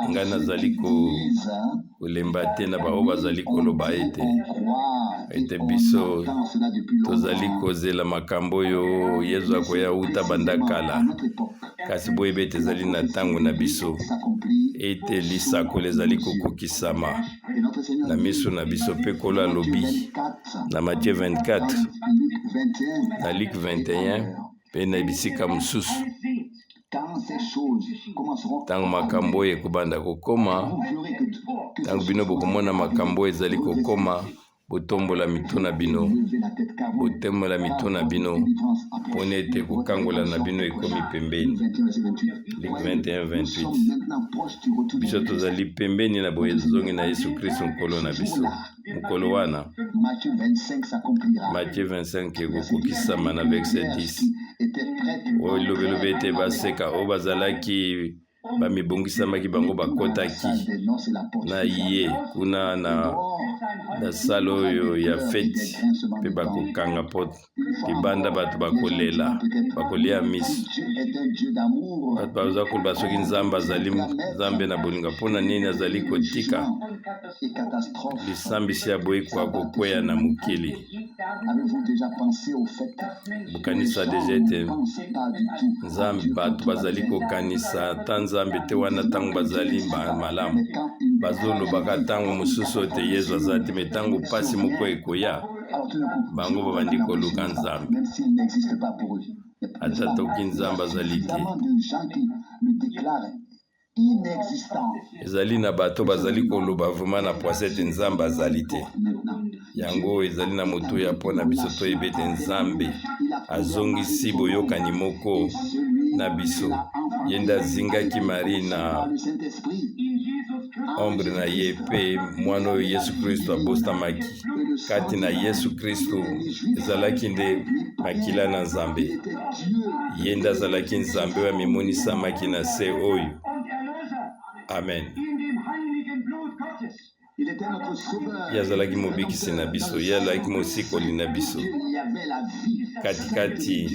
Ngai nazali kolemba te na baoyo bazali koloba ete biso tozali kozela makambo oyo Yesu akoya uta banda kala. Kasi boyebi ete ezali na ntango na biso ete lisakoli ezali kokokisama na miso na biso. Mpe Nkolo alobi na Matthieu 24, na Luc 21 mpe na bisika mosusu: ntango makambo oyo ekobanda kokoma, ntango bino bokomona makambo oyo ezali kokoma, botombola mito na bino, botombola mito na bino, mpona ete kokangola na bino ekomi pembeni. Luc 21 28. Biso tozali pembeni na boyezongi na Yesu Kristo Nkolo na biso. Mokolo wana Matthieu 25 ekokokisama na verset 10 oyo elobelobi ete baseka oyo bazalaki bamibongisamaki, bango bakɔtaki na ye kuna na salle oyo ya feti, mpe bakokanga porte libanda, bato bakolela, bakolia miso. Bato baza koloba: soki Nzambe azali Nzambe na bolingo, mpona nini azali kotika lisambisi ya boyekwa kokweya na mokili? Bokanisa deja ete Nzambe, bato bazali kokanisa ata Nzambe te wana ntango bazali malamu, bazolobaka ntango mosusu ete Yesu aza te. Me ntango mpasi moko ekoya, bango babandi koluka Nzambe, ata toki Nzambe azali te. Ezali na bato bazali koloba vraiment na poise ete Nzambe azali te. Yango ezali na motuya mpo na biso toyebi ete Nzambe Azongisi boyokani moko na biso. Ye nde azingaki Marie na ombre na ye mpe mwana oyo Yesu Kristo abotamaki kati na Yesu Kristo ezalaki nde makila na Nzambe. Ye nde azalaki Nzambe oyo amimonisamaki na se oyo. Amen. Ye azalaki mobikisi na biso, ye azalaki mosikoli na biso. Katikati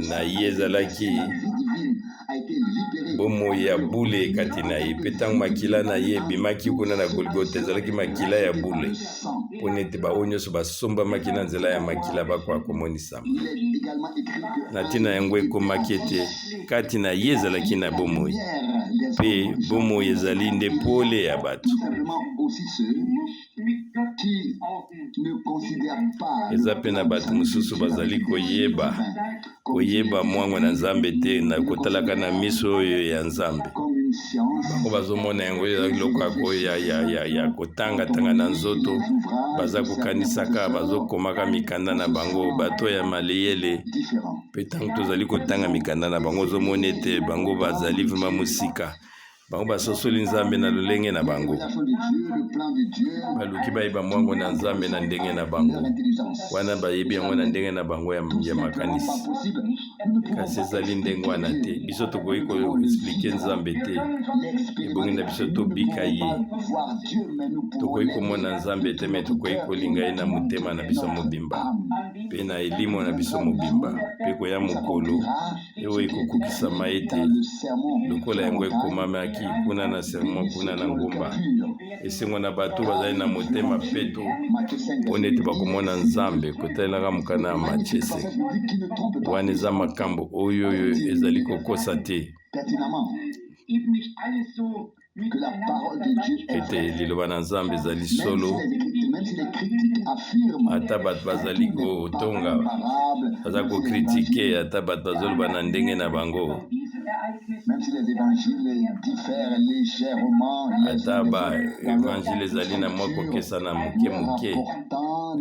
na ye ezalaki bomoi ya bule kati na ye, mpe ntango makila na ye ebimaki kuna na Golgota, ezalaki makila ya bule mpo nete baoyo nyonso basombamaki na nzela ya makila bakoka komonisama. Na ntina yango ekomaki ete kati na ye ezalaki na bomoi, mpe bomoi ezali nde pole ya bato. Eza mpe na bato mosusu bazali koyeba koyeba mwango na Nzambe te na kotalaka na miso oyo ya Nzambe. Bango bazomona yango ezali eloko ya, ya, ya, ya kotangatanga na nzoto, baza kokanisaka, bazokomaka mikanda na bango, bato ya maleyele. Mpe ntango tozali kotanga mikanda na bango, ozomona ete bango bazali vrema mosika. Bango basosoli Nzambe na lolenge na bango, baluki bayeba mwango na Nzambe na ndenge na bango wana, bayebi yango na ndenge na bango ya, ya makanisi, kasi ezali ndenge wana te. Biso tokoki koexplike Nzambe te, ebongi na biso tobika ye. Tokoki komona Nzambe te, me tokoki kolinga ye na motema na biso mobimba mpe na elimo na biso mobimba, mpe koya mokolo oyo ekokokisama ete lokola yango ekomamaki kuna na sermon kuna na ngomba, esengo na bato bazali na motema peto, mpo nete bakomona Nzambe. Kotalelaka mokanda ya Matie wana eza makambo oyo oyo ezali kokosa te ete liloba na Nzambe ezali solo. Ata bato bazali kotonga, baza kokritike, ata bato bazoloba na ndenge na bango, ata ba evangile ezali na mwa kokesana moke moke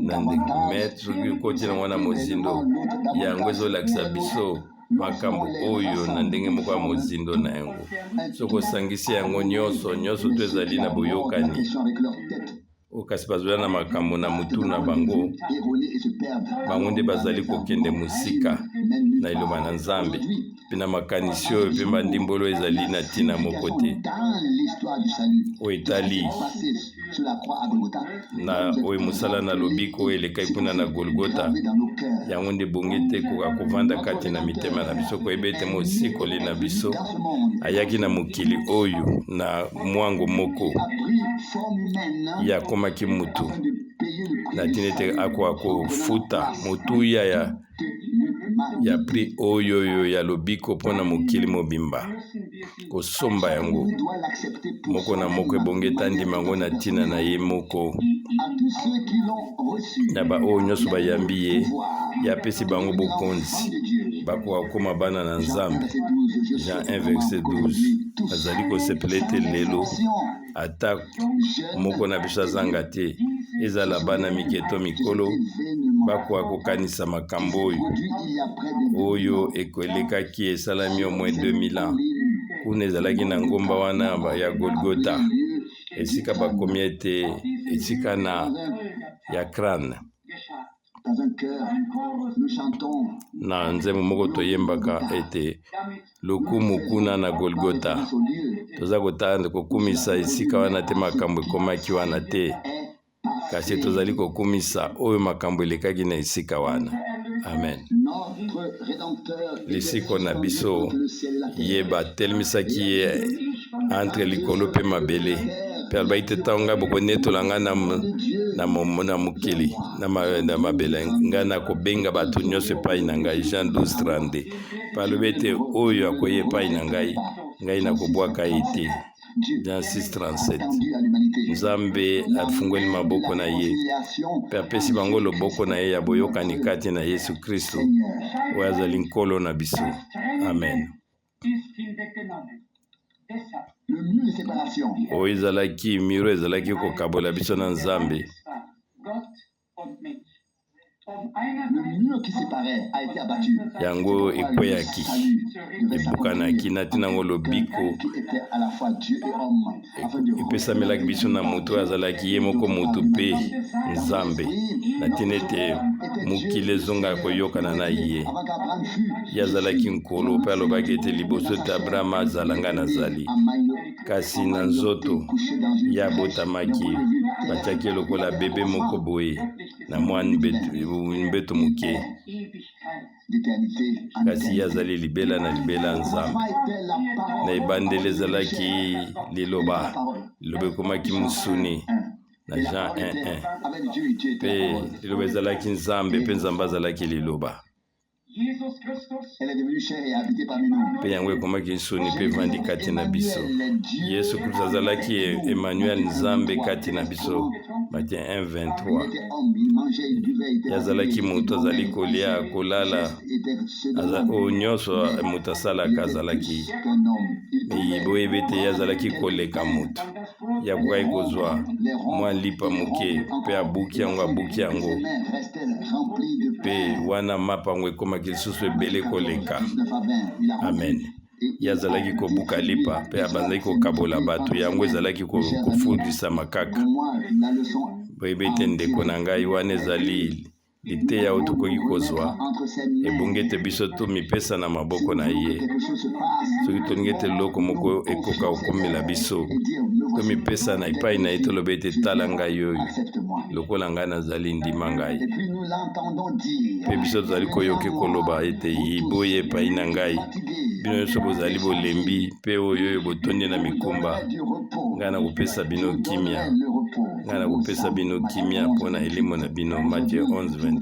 na ndenge, me soki okoti nango na mozindo, yango ezolakisa biso makambo oyo na ndenge moko ya mozindo na yango. Soki osangisi yango nyonso nyonso to ezali na boyokani oyo, kasi bazoya na makambo na motu na bango, bango nde bazali kokende mosika na liloba na Nzambe mpe na makanisi oyo mpe bandimbolo ezali na ntina moko te oyo etali na oyo mosala na lobiko oyo elekaki kuna na Golgota. Yango nde ebongi te koka kovanda kati na mitema na biso, koyeba ete mosikoli na biso ayaki na mokili oyo na mwango moko, ye akomaki mutu na ntina ete akoka kofuta motuya ya ya prix oyo oyo ya lobiko mpo na mokili mobimba, kosomba yango moko na moko. Ebongi ete andima yango na ntina na ye moko. Na baoyo nyonso bayambi ye, ye apesi bango bokonzi, bakoka kokoma bana na Nzambe. Jean 1 verset 12. Azali kosepela ete lelo ata moko na biso azanga te, ezala bana mike to mikolo, bakoka kokanisa makambo oyo oyo ekolekaki, esalami au moins 2000 ans kuna, ezalaki na ngomba wana ya Golgota, esika bakomi ete esika na ya crane. Na nzembo moko toyembaka ete lokumu kuna na Golgota. Toza kotala kokumisa esika wana te, makambo ekomaki wana te, kasi tozali kokumisa oyo makambo elekaki na esika wana. Amen. Lisiko na biso, ye batelemisaki ye entre likolo mpe mabele, mpe alobaki te ntango ngai bokonetola ngai na, na, na mokili na, na mabele, ngai nakobenga bato nyonso epai na ngai. Jean 12 32. Mpe alobi ete oyo akoya epai na ngai, ngai nakobwaka ye te. Jean 6:37. Nzambe afungoli maboko na ye mpe apesi bango loboko na ye ya boyokani kati na Yesu Kristo oyo azali Nkolo na biso. Amen. Oyo ezalaki miro ezalaki kokabola biso na Nzambe. Yango ekweyaki, ebukanaki na ntina yango lobiko epesamelaki biso na moto oyo azalaki ye moko moto mpe Nzambe, na ntina ete mokili ezonga koyokana na ye. Ye azalaki Nkolo mpe alobaki ete liboso ete Abrahama azala, ngai nazali. Kasi na nzoto, ye abotamaki, batiaki ye lokola bebe moko boye na mwa mbeto moke. Kasi ye azali libela na libela Nzambe. Na ebandeli ezalaki Liloba, Liloba ekomaki mosuni na Jean 1:1. Mpe Liloba ezalaki Nzambe, mpe Nzambe azalaki Liloba. Mpe yango ekomaki nsoni mpe evandi kati na biso. Yesu Kristo azalaki Emmanuel, Nzambe kati na biso. Matthieu 1:23. Ye azalaki moto, azali kolia, kolala, oyo nyonso moto asalaka azalaki. Boyebi ete ye azalaki koleka moto. Ye akokaki kozwa mwa lipa moke mpe abuki yango, abuki yango, mpe wana mapa yango ekomaki lisusu ebele koleka. Amen. Ye azalaki kobuka lipa mpe abandaki kokabola bato, yango ezalaki kofundisama kaka. Boyebi ete ndeko na ngai, wana ezali liteya oyo tokoki kozwa. Ebongi ete biso tomipesa na maboko na ye. Soki tolingi ete eloko moko ekoka kokomela biso, tomipesa na epai na ye, toloba ete tala ngai oyo, lokola ngai nazali, ndima ngai. Mpe biso tozali koyoka koloba ete boye epai na ngai, bino nyonso bozali bolembi mpe oyo oyo botondi na mikumba, ngai nakopesa bino kimia, ngai nakopesa bino kimia mpo na elimo na bino. Matthieu 11:28.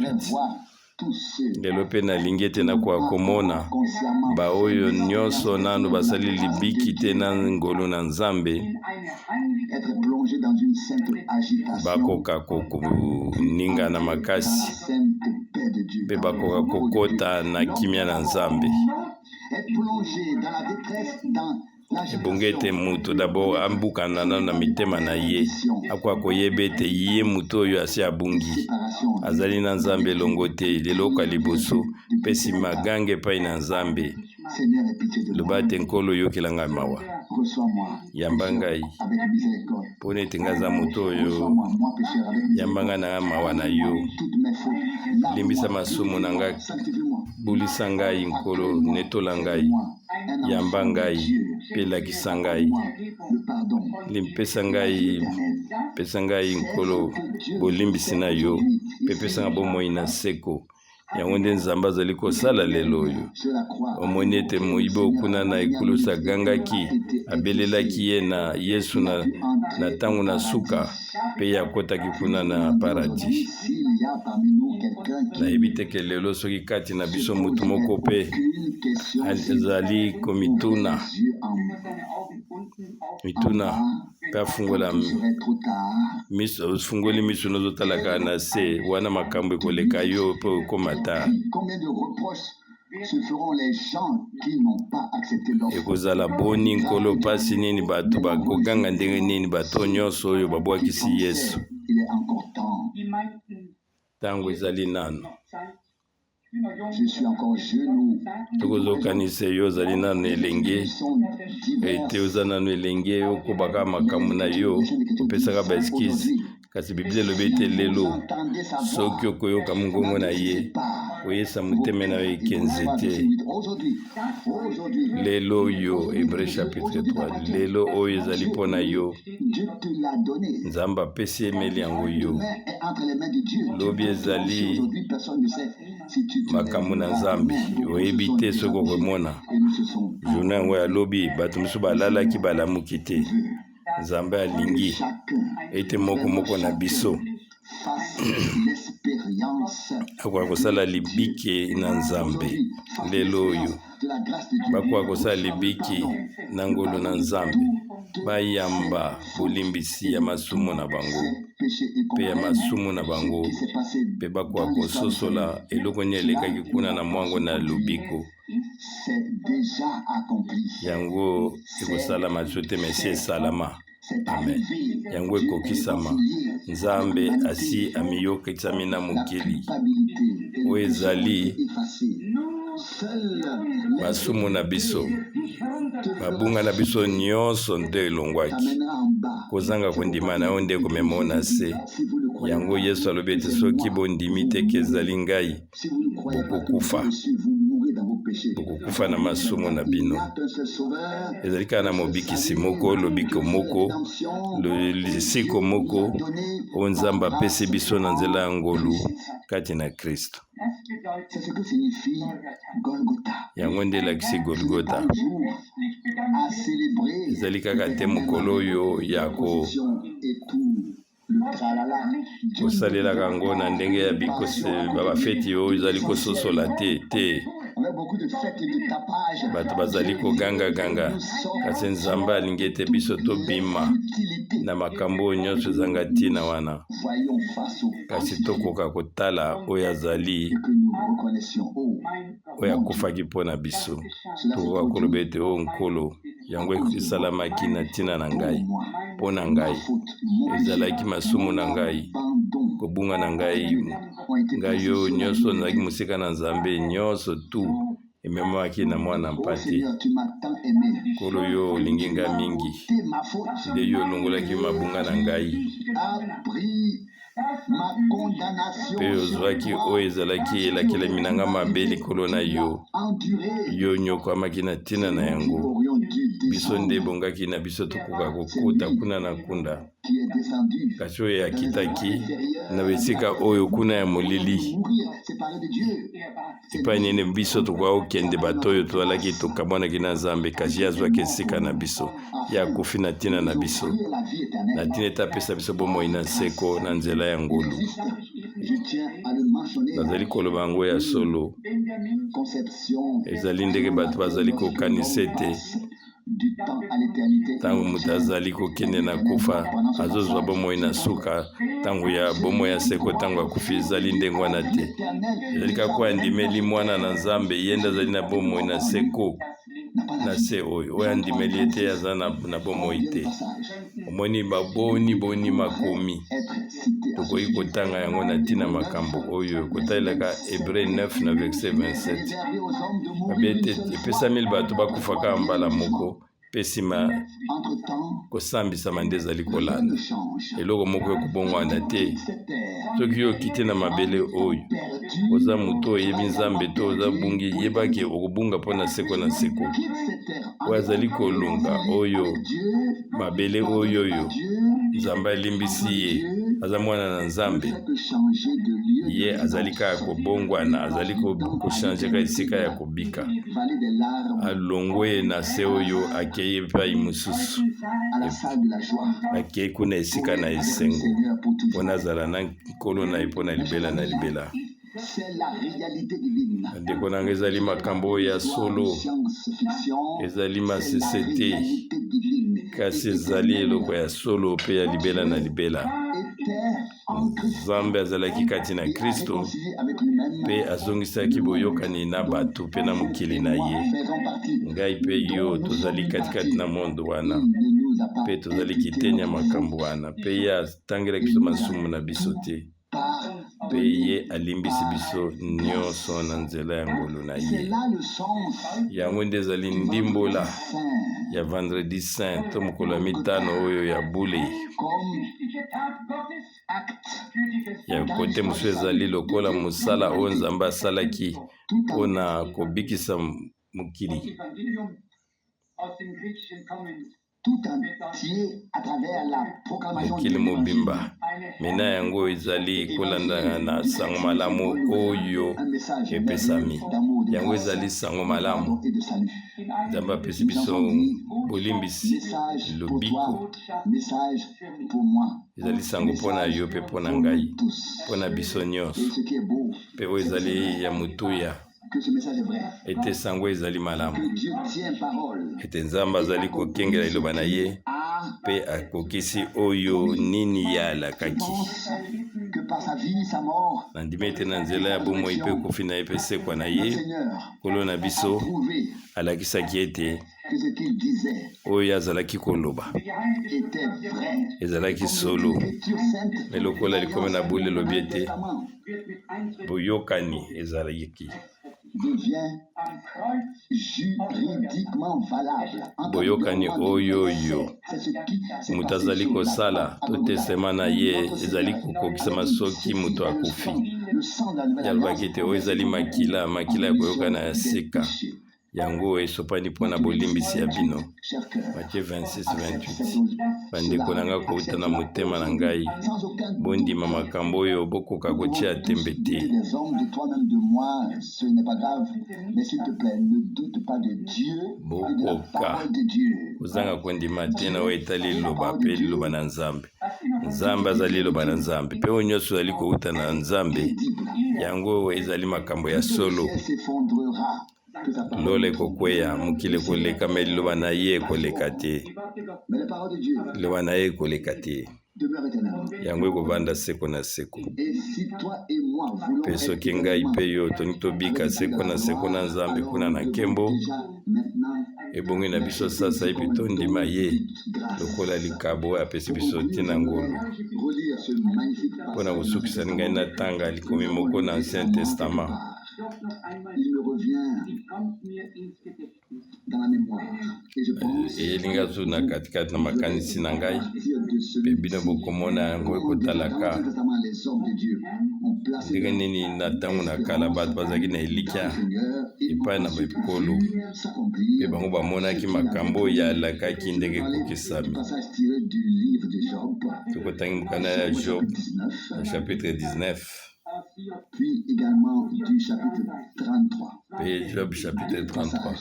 Lelo mpe nalingi ete nakoka komona baoyo nyonso nanu basali libiki te na ngolu na Nzambe, bakoka koningana makasi mpe bakoka kokota na kimia na Nzambe. Ebongi ete moto dabord ambukana nano na mitema na ye, akoka koyeba ete ye moto oyo asi abungi, azali na Nzambe elongo te. Leloko ya liboso mpe nsima ganga epai na Nzambe, loba ete Nkolo, yokela ngai mawa, yamba ngai mpo na ete ngai aza moto oyo, yamba ngai na mawa na yo, limbisa masumu na ngai, bulisa ngai Nkolo, netola ngai, yamba ngai mpe lakisa ngai, limpesa ngai, pesa ngai Nkolo bolimbisi na yo mpe pesa ngai bomoi na seko. Yango nde Nzambe azali kosala lelo oyo. Omoni ete moyibi oyo kuna na ekulusu agangaki, abelelaki ye na Yesu na ntango na suka, mpe ye akotaki kuna na paradis. Nayebi te ke lelo soki kati na biso moto moko mpe azali komituna mituna mpe afungola miso, ofungoli miso nozotala kaka na se wana, makambo ekoleka yo mpe okoma ta. Ekozala boni, Nkolo, mpasi nini bato bakoganga, ndenge nini bato nyonso oyo babwakisi Yesu? Ntango ezali nano. Tokozokanisa yo ozali nano elenge, ete oza nano elenge, okobaka makambo na yo, opesaka ba excuse. Kasi Biblia elobi ete lelo soki okoyoka mongongo na ye, oyesa motema na yo ekenze te. Lelo oyo, Hébreu chapitre 3, lelo oyo ezali mpo na yo. Nzambe apesi emeli yango yo. Lobi ezali makambo na Nzambe, oyebi te soki okomona journée yango ya lobi. Bato mosusu balalaki, balamuki te. Nzambe alingi ete moko moko na biso akoka kosala libiki na Nzambe lelo oyo, bakoka kosala libiki na ngolu na Nzambe, bayamba bolimbisi ya masumu na bango mpe ya masumu na bango, mpe bakoka kososola eloko nini elekaki kuna na mwango na lobiko. Yango ekosalama lisusu te, mesi esalama. Amen. Yango ekokisama. Nzambe asi amiyokisami na mokili. Oyo ezali masumu na biso, mabunga na biso nyonso nde elongwaki. Kozanga kondima na yo nde ekomema yo na se. Yango Yesu alobi ete soki bondimi te ke ezali ngai, bokokufa, bokokufa na masumu na bino. Ezali kaka na mobikisi moko, lobiko moko, lisiko moko oyo Nzambe apesi biso na nzela ya ngolu kati na Kristo. Yango nde elakisi Golgota. Ezali kaka te mokolo oyo ya ko kosalelaka yango na ndenge ya bafeti oyo ezali kososola te te. Bato bazali kogangaganga, kasi Nzambe alingi ete biso tobima na makambo oyo nyonso ezanga ntina wana, kasi tokoka kotala oyo azali oyo akufaki mpo na biso. Tokoka koloba ete, O Nkolo, yango esalamaki na ntina na ngai, mpo na ngai. Ezalaki masumu na ngai, kobunga na ngai, ngai oyo nyonso nazalaki mosika na Nzambe, nyonso tu ememamaki na mwana mpate. Nkolo, yo olingi ngai mingi, nde yo olongolaki mabunga na ngai. Mpe ozwaki oyo ezalaki elakelami na ngai mabe likolo na yo. Yo onyokwamaki na ntina na yango. Biso nde ebongaki na biso tokoka kokota kuna na kunda. Kasi oyo akitaki na esika oyo kuna ya molili, epai nini biso tokoka kokende, bato oyo tozalaki tokabwanaki na Nzambe, kasi ye azwaki esika na biso. Ye akufi na ntina na biso, na ntina ete apesa biso bomoi na seko na nzela ya ngolu. Nazali koloba yango ya solo. Ezali ndenge bato bazali kokanisa ete ntango moto azali kokende na kufa, azozwa bomoi na suka, ntango ya bomoi ya seko ntango akufi. Ezali ndenge wana te. Ezali kaka oyo andimeli Mwana na Nzambe, ye nde azali na bomoi na seko na se oyo. Oyo andimeli ye te aza na bomoi te. Omoni baboni boni makomi tokoki kotanga yango na ntina makambo oyo kotalelaka Hebre 9 na verset 27 babi ete epesameli bato bakufaka mbala moko mpe nsima kosambisama nde ezali kolanda. Eloko moko ekobongwana te. Soki yo okiti na mabele oyo, oza moto oyebi Nzambe to oza bungi, yebaki okobunga mpo na seko na seko. Oyo azali kolunga oyo mabele oyo oyo Nzambe alimbisi ye, aza mwana na Nzambe, ye azali kaka kobongwana, azali kochange kaka esika ya kobika, alongwe na se oyo akei epai mosusu, akei kuna esika na esengo, mpo nazala na Nkolo na ye mpo na libela na libela. Bandeko na ngai, ezali makambo oyo ya solo, ezali masese te, kasi ezali eloko ya solo mpe ya libela na libela. Nzambe azalaki kati na Kristo mpe azongisaki boyokani na bato mpe na mokili na ye. Ngai mpe yo tozali katikati na monde wana mpe tozali kiteni ya makambo wana, mpe ye atangelaki biso masumu na biso te mpe ye alimbisi biso nyonso na nzela ya ngolu na ye. Yango nde ezali ndimbola ya Vendredi Saint to mokolo ya mitano oyo ya bule. Ya kote mosusu ezali lokola mosala oyo Nzambe asalaki mpo na kobikisa mokili. Mokili mobimba. Mina yango ezali kolandana na sango malamu oyo epesami. Yango ezali sango malamu. Nzambe apesi biso bolimbisi, lobiko. Ezali sango mpo na yo mpe mpo na ngai, mpo na biso nyonso. Mpe oyo ezali ya motuya ete sango ezali malamu, ete Nzambe azali kokengela liloba na ye mpe akokisi oyo nini ye alakaki. Nandimi ete na nzela ya bomoi mpe kufi na ye mpe sekwa na ye, Nkolo na biso alakisaki ete Oyo ye azalaki koloba ezalaki solo. Me lokola likomi na bule elobi ete boyokani ezalaki boyokani oyo oyo moto azali kosala to testema na ye ezali kokokisama soki moto akufi. Ye alobaki ete oyo ezali makila, makila ya koyokana ya sika. Yango esopani mpo na bolimbisi ya bino. Matthieu 26, 28. Bandeko na ngai, kouta na motema na ngai, bondima makambo oyo, bokoka kotia tembe te. Bokoka kozanga kondima te na oyo etali liloba mpe liloba na Nzambe. Nzambe azali liloba na Nzambe, mpe oyo nyonso ezali kouta na Nzambe, yango ezali makambo ya solo. Lola ekokweya, mokili ekoleka, me liloba na ye ekoleka te. Liloba na ye ekoleka te. Yango ekovanda seko na seko. Mpe soki ngai mpe yo tolingi tobika seko na seko na Nzambe kuna na nkembo, ebongi na biso sasaipi tondima ye lokola likabo oyo apesi biso ntina ngolu. Mpo na kosukisa, ngai natanga likomi moko na Ancien Testament. Eyeli ngai zu na katikati na makanisi na ngai, mpe bino bokomona yango ekotalaka ndenge nini na ntango na kala bato bazalaki na elikya epai na bikolo, mpe bango bamonaki makambo oyo alakaki ndenge ekokisami. Tokotangi mokanda ya Job na chapitre 19 Puis également du chapitre 33. Mpe Job chapitre 33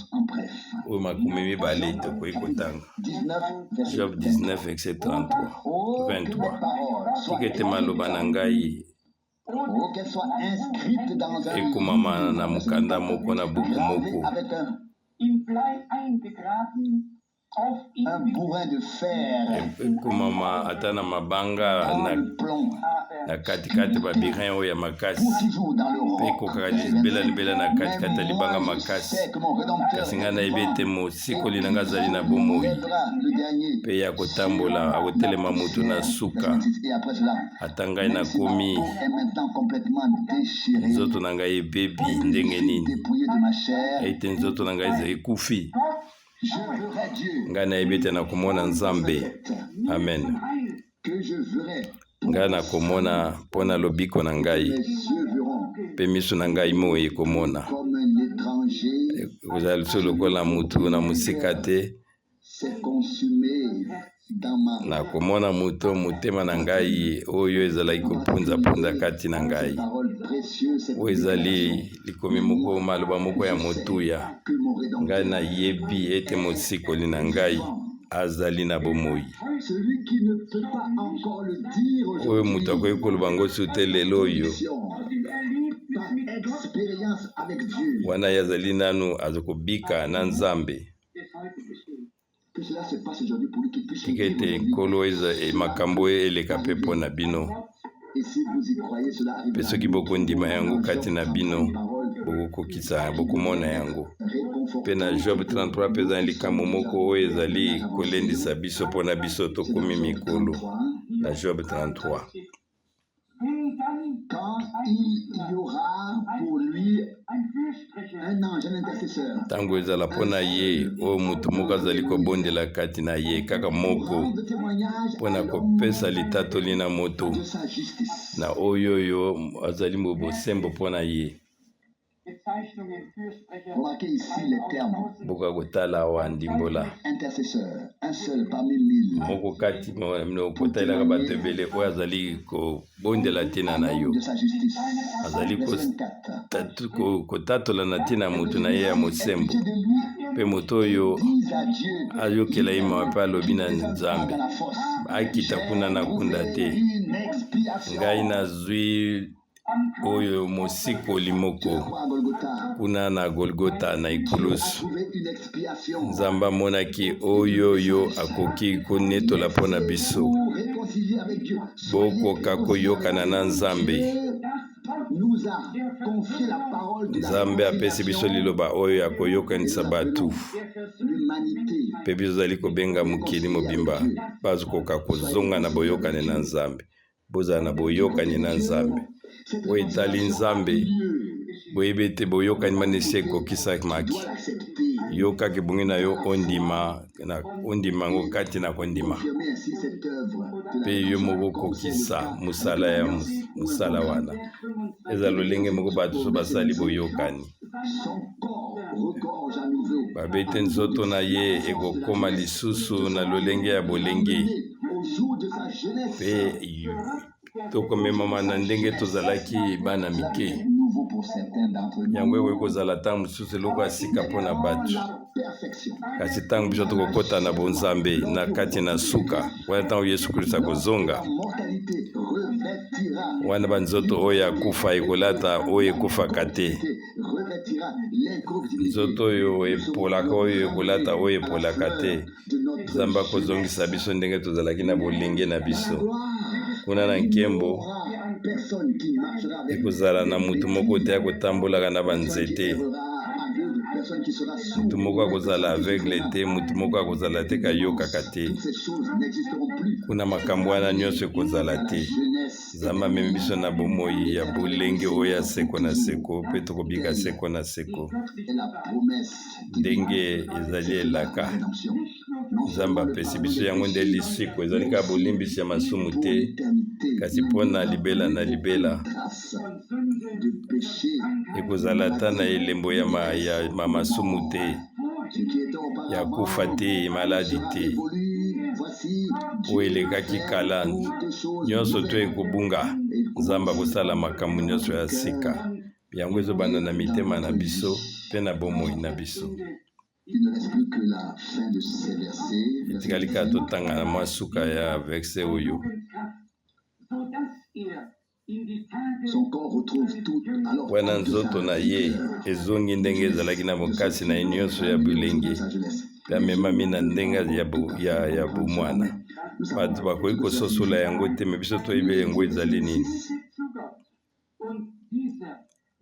oyo 20 tokoki kotanga. Job 19 verset 33 23. Tika ete maloba na ngai ekomama na mokanda moko, na buku moko, ekomama ata na mabanga na, na katikati babirin oyo ya makasi, mpe ekokaka libela libela na katikati ya libanga makasi. Kasi ngai nayebi ete mosikoli na ngai azali na bomoi, mpe ye akotambola, akotelema motu na suka. Ata ngai nakomi, nzoto na ngai ebebi ndenge nini, ete nzoto na ngai ezali ekufi, ngai nayebi ete nakomona Nzambe. Amen. Ngai nakomona mpo na lobiko na ngai, mpe miso na ngai moi ekomona. Ekozala lisusu lokola motu na mosika te. Nakomona moto motema na ngai oyo ezalaki kopunzapunza kati na ngai. Oyo ezali likomi moko, maloba moko ya motuya. Ngai nayebi ete mosikoli na ngai azali na bomoi. Oyo moto akoki koloba yango su te lelo oyo, wana ye azali nanu aza kobika na Nzambe. Tika ete Nkolo makambo oyo eleka mpe mpo na bino. Mpe soki bokondima yango kati na bino, bokokokisa, bokomona yango. Mpe na Job 33 mpe ezali likambo moko oyo ezali kolendisa biso mpo na biso tokomi mikolo. Na Job 33. Quand il y aura pour lui un ange, un intercesseur, Ntango ezala mpo na ye oyo moto moko azali kobondela kati na ye, kaka moko, mpo na kopesa litatoli na moto na oyo oyo azali bosembo mpo na ye. Remarquez ici les termes. Boka kotala awa ndimbola. Intercesseur, un seul parmi mille. Moko kati kotalelaka bato ebele oyo azali kobondela ntina na yo. Azali kotatola na ntina moto na ye ya mosembo. Mpe moto oyo ayokela ye mawa mpe alobi na Nzambe, akita kuna na kunda te. Ngai nazwi oyo mosikoli moko kuna na Golgota na ekulusu. Nzambe amonaki oyo oyo akoki konetola mpo na biso. Bokoka koyokana na Nzambe. Nzambe apesi biso liloba oyo ya koyokanisa bato, mpe biso tozali kobenga mokili mobimba bakoka kozonga na boyokani na Nzambe. Bozala na boyokani na Nzambe. Oyo etali Nzambe, boyebi ete boyokani wana esi ekokisamaki. Yo kaka ebongi na yo ondima na ondima yango kati na kondima, mpe yo moko okokisa mosala ya mosala wana. Eza lolenge moko bato so basali boyokani, babete nzoto na ye ekokoma lisusu na lolenge ya bolenge, mpe tokomemama na ndenge tozalaki bana mike. Yango ekoki kozala ntango mosusu eloko ya sika mpo na bato, kasi ntango biso tokokɔta na bonzambe na kati na suka wana, ntango Yesu Kristo akozonga wana, banzoto oyo ya kufa ekolata oyo ekufaka te, nzoto oyo epolaka oyo ekolata oyo epolaka te. Nzambe akozongisa biso ndenge tozalaki na bolenge na biso kuna na nkembo. Ekozala na motu moko te akotambolaka na banzete, motu moko akozala aveugle te, motu moko akozala te kayokaka te. Kuna makambo wana nyonso ekozala te. Nzambe amemi biso na bomoi ya bolenge oyo ya seko na seko, mpe tokobika seko na seko ndenge ezali elaka Nzambe apesi biso. Yango nde lisiko, ezali kaka bolimbisi ya masumu te, kasi mpo na libela na libela. Ekozala ata na elembo ya masumu te, ya kufa te, maladi te. Oyo elekaki kala nyonso to ekobunga. Nzambe akosala makambo nyonso ya sika. Yango ezobanda na mitema na biso mpe na bomoi na biso. Etikali kaka totanga na mwa suka ya verset oyo. Wana nzoto na ye ezongi ndenge ezalaki na bokasi na ye nyonso ya bilenge, mpe amemami na ndenge ya bomwana. Bato bakoki kososola yango te, me biso toyebi yango ezali nini.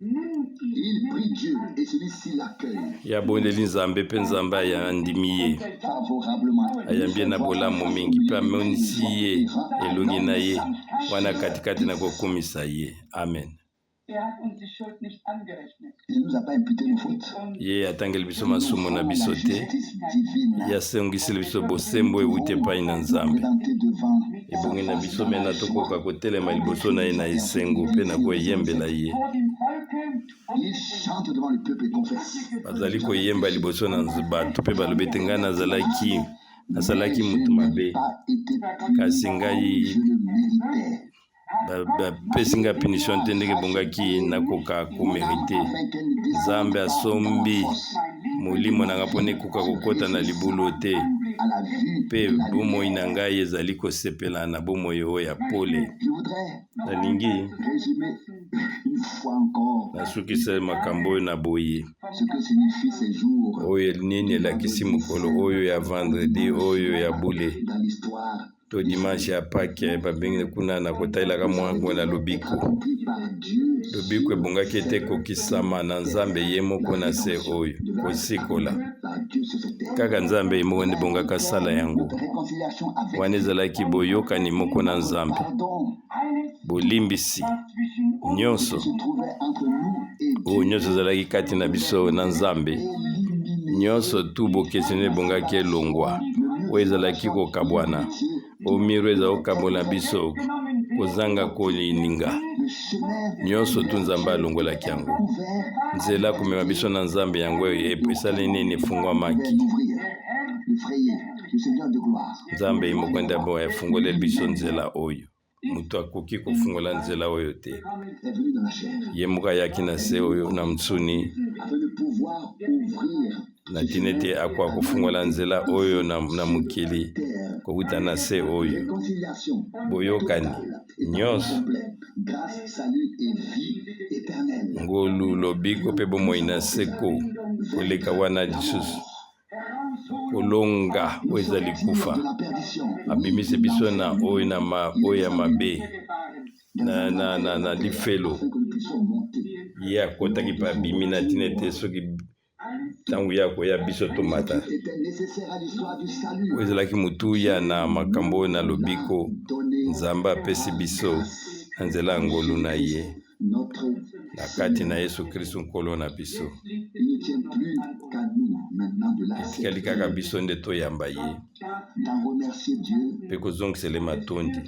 Il prie Dieu et celui-ci l'accueille Ye abondeli Nzambe mpe Nzambe andimi ye. favorablement. Ayambi ye na bolamu mingi mpe amonisi ye elongi na ye wana katikati na kokumisa ye. Amen. Il ne nous a pas imputé nos fautes. Ye atangeli biso masumu na biso te. Justice divine. Ye asongiseli biso bosembo ewuti epai na Nzambe. Présenté devant Ebongi na biso mena tokoka kotelema liboso na ye na esengo mpe na koyembela ye. Il chante devant le peuple et confesse. Bazali koyemba liboso na bato mpe balobi ete ngai nazalaki motu mabe, kasi ngai bapesi ngai punition te ndenge ebongaki nakoka komériter. Nzambe asombi molimo na ngai mpona ekoka kokɔta na libulu te, mpe bomoi na ngai ezali kosepela na bomoi oyo ya pole. Nalingi nasukisa makambo oyo na boye: oyo nini elakisi mokolo oyo ya vendredi oyo ya bule to dimanche ya Pâques babengi kuna na kotalelaka mwango na lobiko? Lobiko ebongaki ete ekokisama na Nzambe ye moko na se oyo kosikola. Kaka Nzambe ye moko nde ebongaka asala yango. Wana ezalaki boyokani moko na Nzambe, bolimbisi nyonso oyo nyonso ezalaki kati na biso na Nzambe, nyonso tu bokeseni ebongaki elongwa, oyo ezalaki kokabwana, o mur eza kokabola biso, kozanga kolininga, nyonso tu Nzambe alongolaki yango. Nzela komema biso na Nzambe, yango esali nini? Efungwamaki. Nzambe ye moko nde abo efungoleli biso nzela oyo. Moto akoki kofungola nzela oyo te. Ye moko ayaki na se oyo na msuni na ntina ete akoka kofungola nzela oyo na mokili kowuta na se oyo. Boyokani nyonso, ngolu, lobiko mpe bomoi na seko. Koleka wana lisusu, kolonga oyo ezali kufa. Abimisi biso na oyo ya mabe. na, na, na, na lifelo. Ye akotaki mpe abimi na ntina ete soki ntango ye akoya biso tomata. Oyo ezalaki motuya na makambo oyo na lobiko Nzambe apesi biso na nzela ya ngolu na ye na kati na Yesu Kristu Nkolo na biso. Etikali kaka biso nde toyamba ye mpe kozongisela ye matondi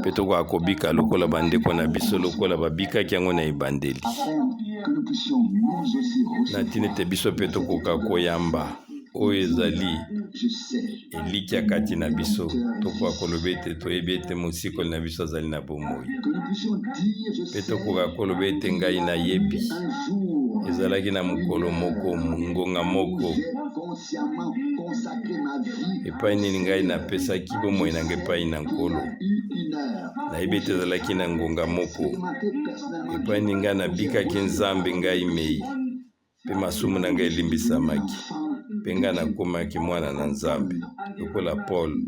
mpe tokoka kobika lokola bandeko na biso lokola babikaki yango na ebandeli, na ntina ete biso mpe tokoka koyamba oyo ezali elikya kati na biso, tokoka koloba ete toyebi ete mosikoli na biso azali na bomoi, mpe tokoka koloba ete ngai nayebi ezalaki na mokolo moko, ngonga moko, epai nini ngai napesaki bomoi na ngai epai na Nkolo. Nayebi ete ezalaki na ngonga moko epai nini ngai nabikaki Nzambe ngai mei, mpe masumu na ngai elimbisamaki, mpe ngai nakomaki mwana na Nzambe, lokola Paul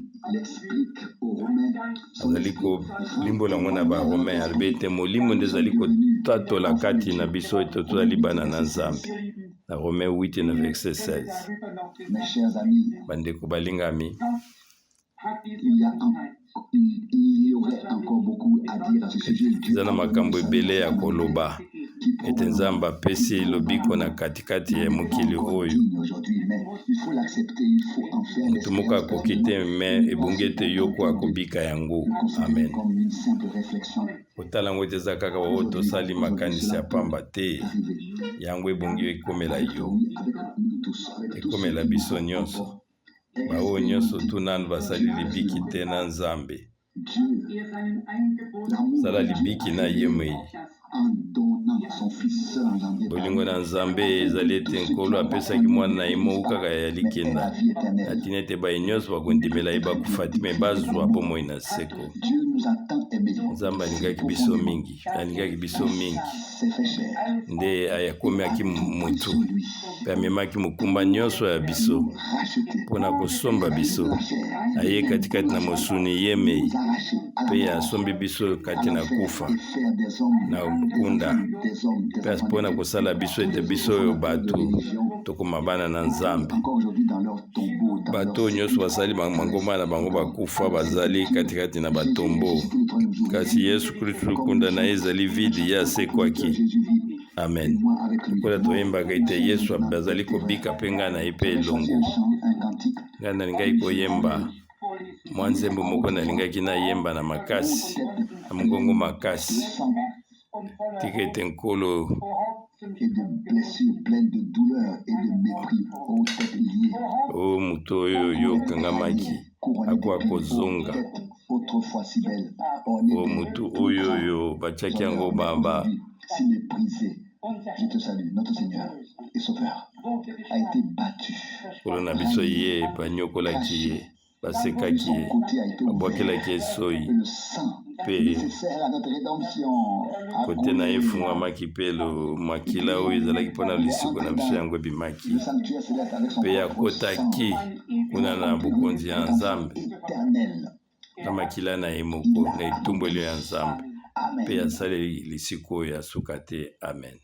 azali kolimbola yango na Ba-Romain, alobi ete Molimo nde ezali kotatola kati na biso ete tozali bana na Nzambe, na Romain 8 na verset 16. Bandeko balingami, eza na makambo ebele ya koloba ete Nzambe apesi lobiko na katikati ya mokili oyo. Moto moko akoki te, me ebongi ete yo ko akobika yango. Amen. Kotala yango ete eza kaka oyo tosali makanisi ya pamba te. Yango ebongi ekomela yo, ekomela biso nyonso. Baoyo nyonso tu nanu basali libiki te na Nzambe, sala libiki na ye mei. Bolingo na Nzambe ezali ete Nkolo apesaki mwana na ye moko kaka ya likenda, na ntina ete baye nyonso bakondimela ye bakufa te, me bazwa bomoi na seko. Nzambe alingaki biso mingi, alingaki biso mingi nde akomaki motu mpe amemaki mokumba nyonso ya biso mpo na kosomba biso. Aye katikati na mosuni ye mei mpe asombi biso kati na kufa na nkunda, mpe mpo na kosala biso ete biso oyo bato tokoma bana na Nzambe. Bato oyo nyonso basali mangomba na bango bakufa, bazali katikati na batombo, kasi Yesu Kristu nkunda na ye ezali vide, ye asekwaki. Amen. Lokola toyembaka ete Yesu azali kobika mpe ngai na ye mpe elongo, ngai nalingaki koyemba mwa nzembo moko, nalingaki nayemba na makasi, na mongongo makasi. Tika ete Nkolo o moto oyo yo okangamaki akoka kozonga, o moto oyo oyo batiaki yango ba Nkolo na biso, ye banyokolaki ye, basekaki ye, babwakelaki ye soyi, mpe kote na ye efungwamaki, mpe makila oyo ezalaki mpo na lisiko na biso yango ebimaki, mpe akotaki kuna na bokonzi ya Nzambe na makila na ye moko na etumbelo ya Nzambe, mpe asaleli lisiko oyo ya suka te. Amen.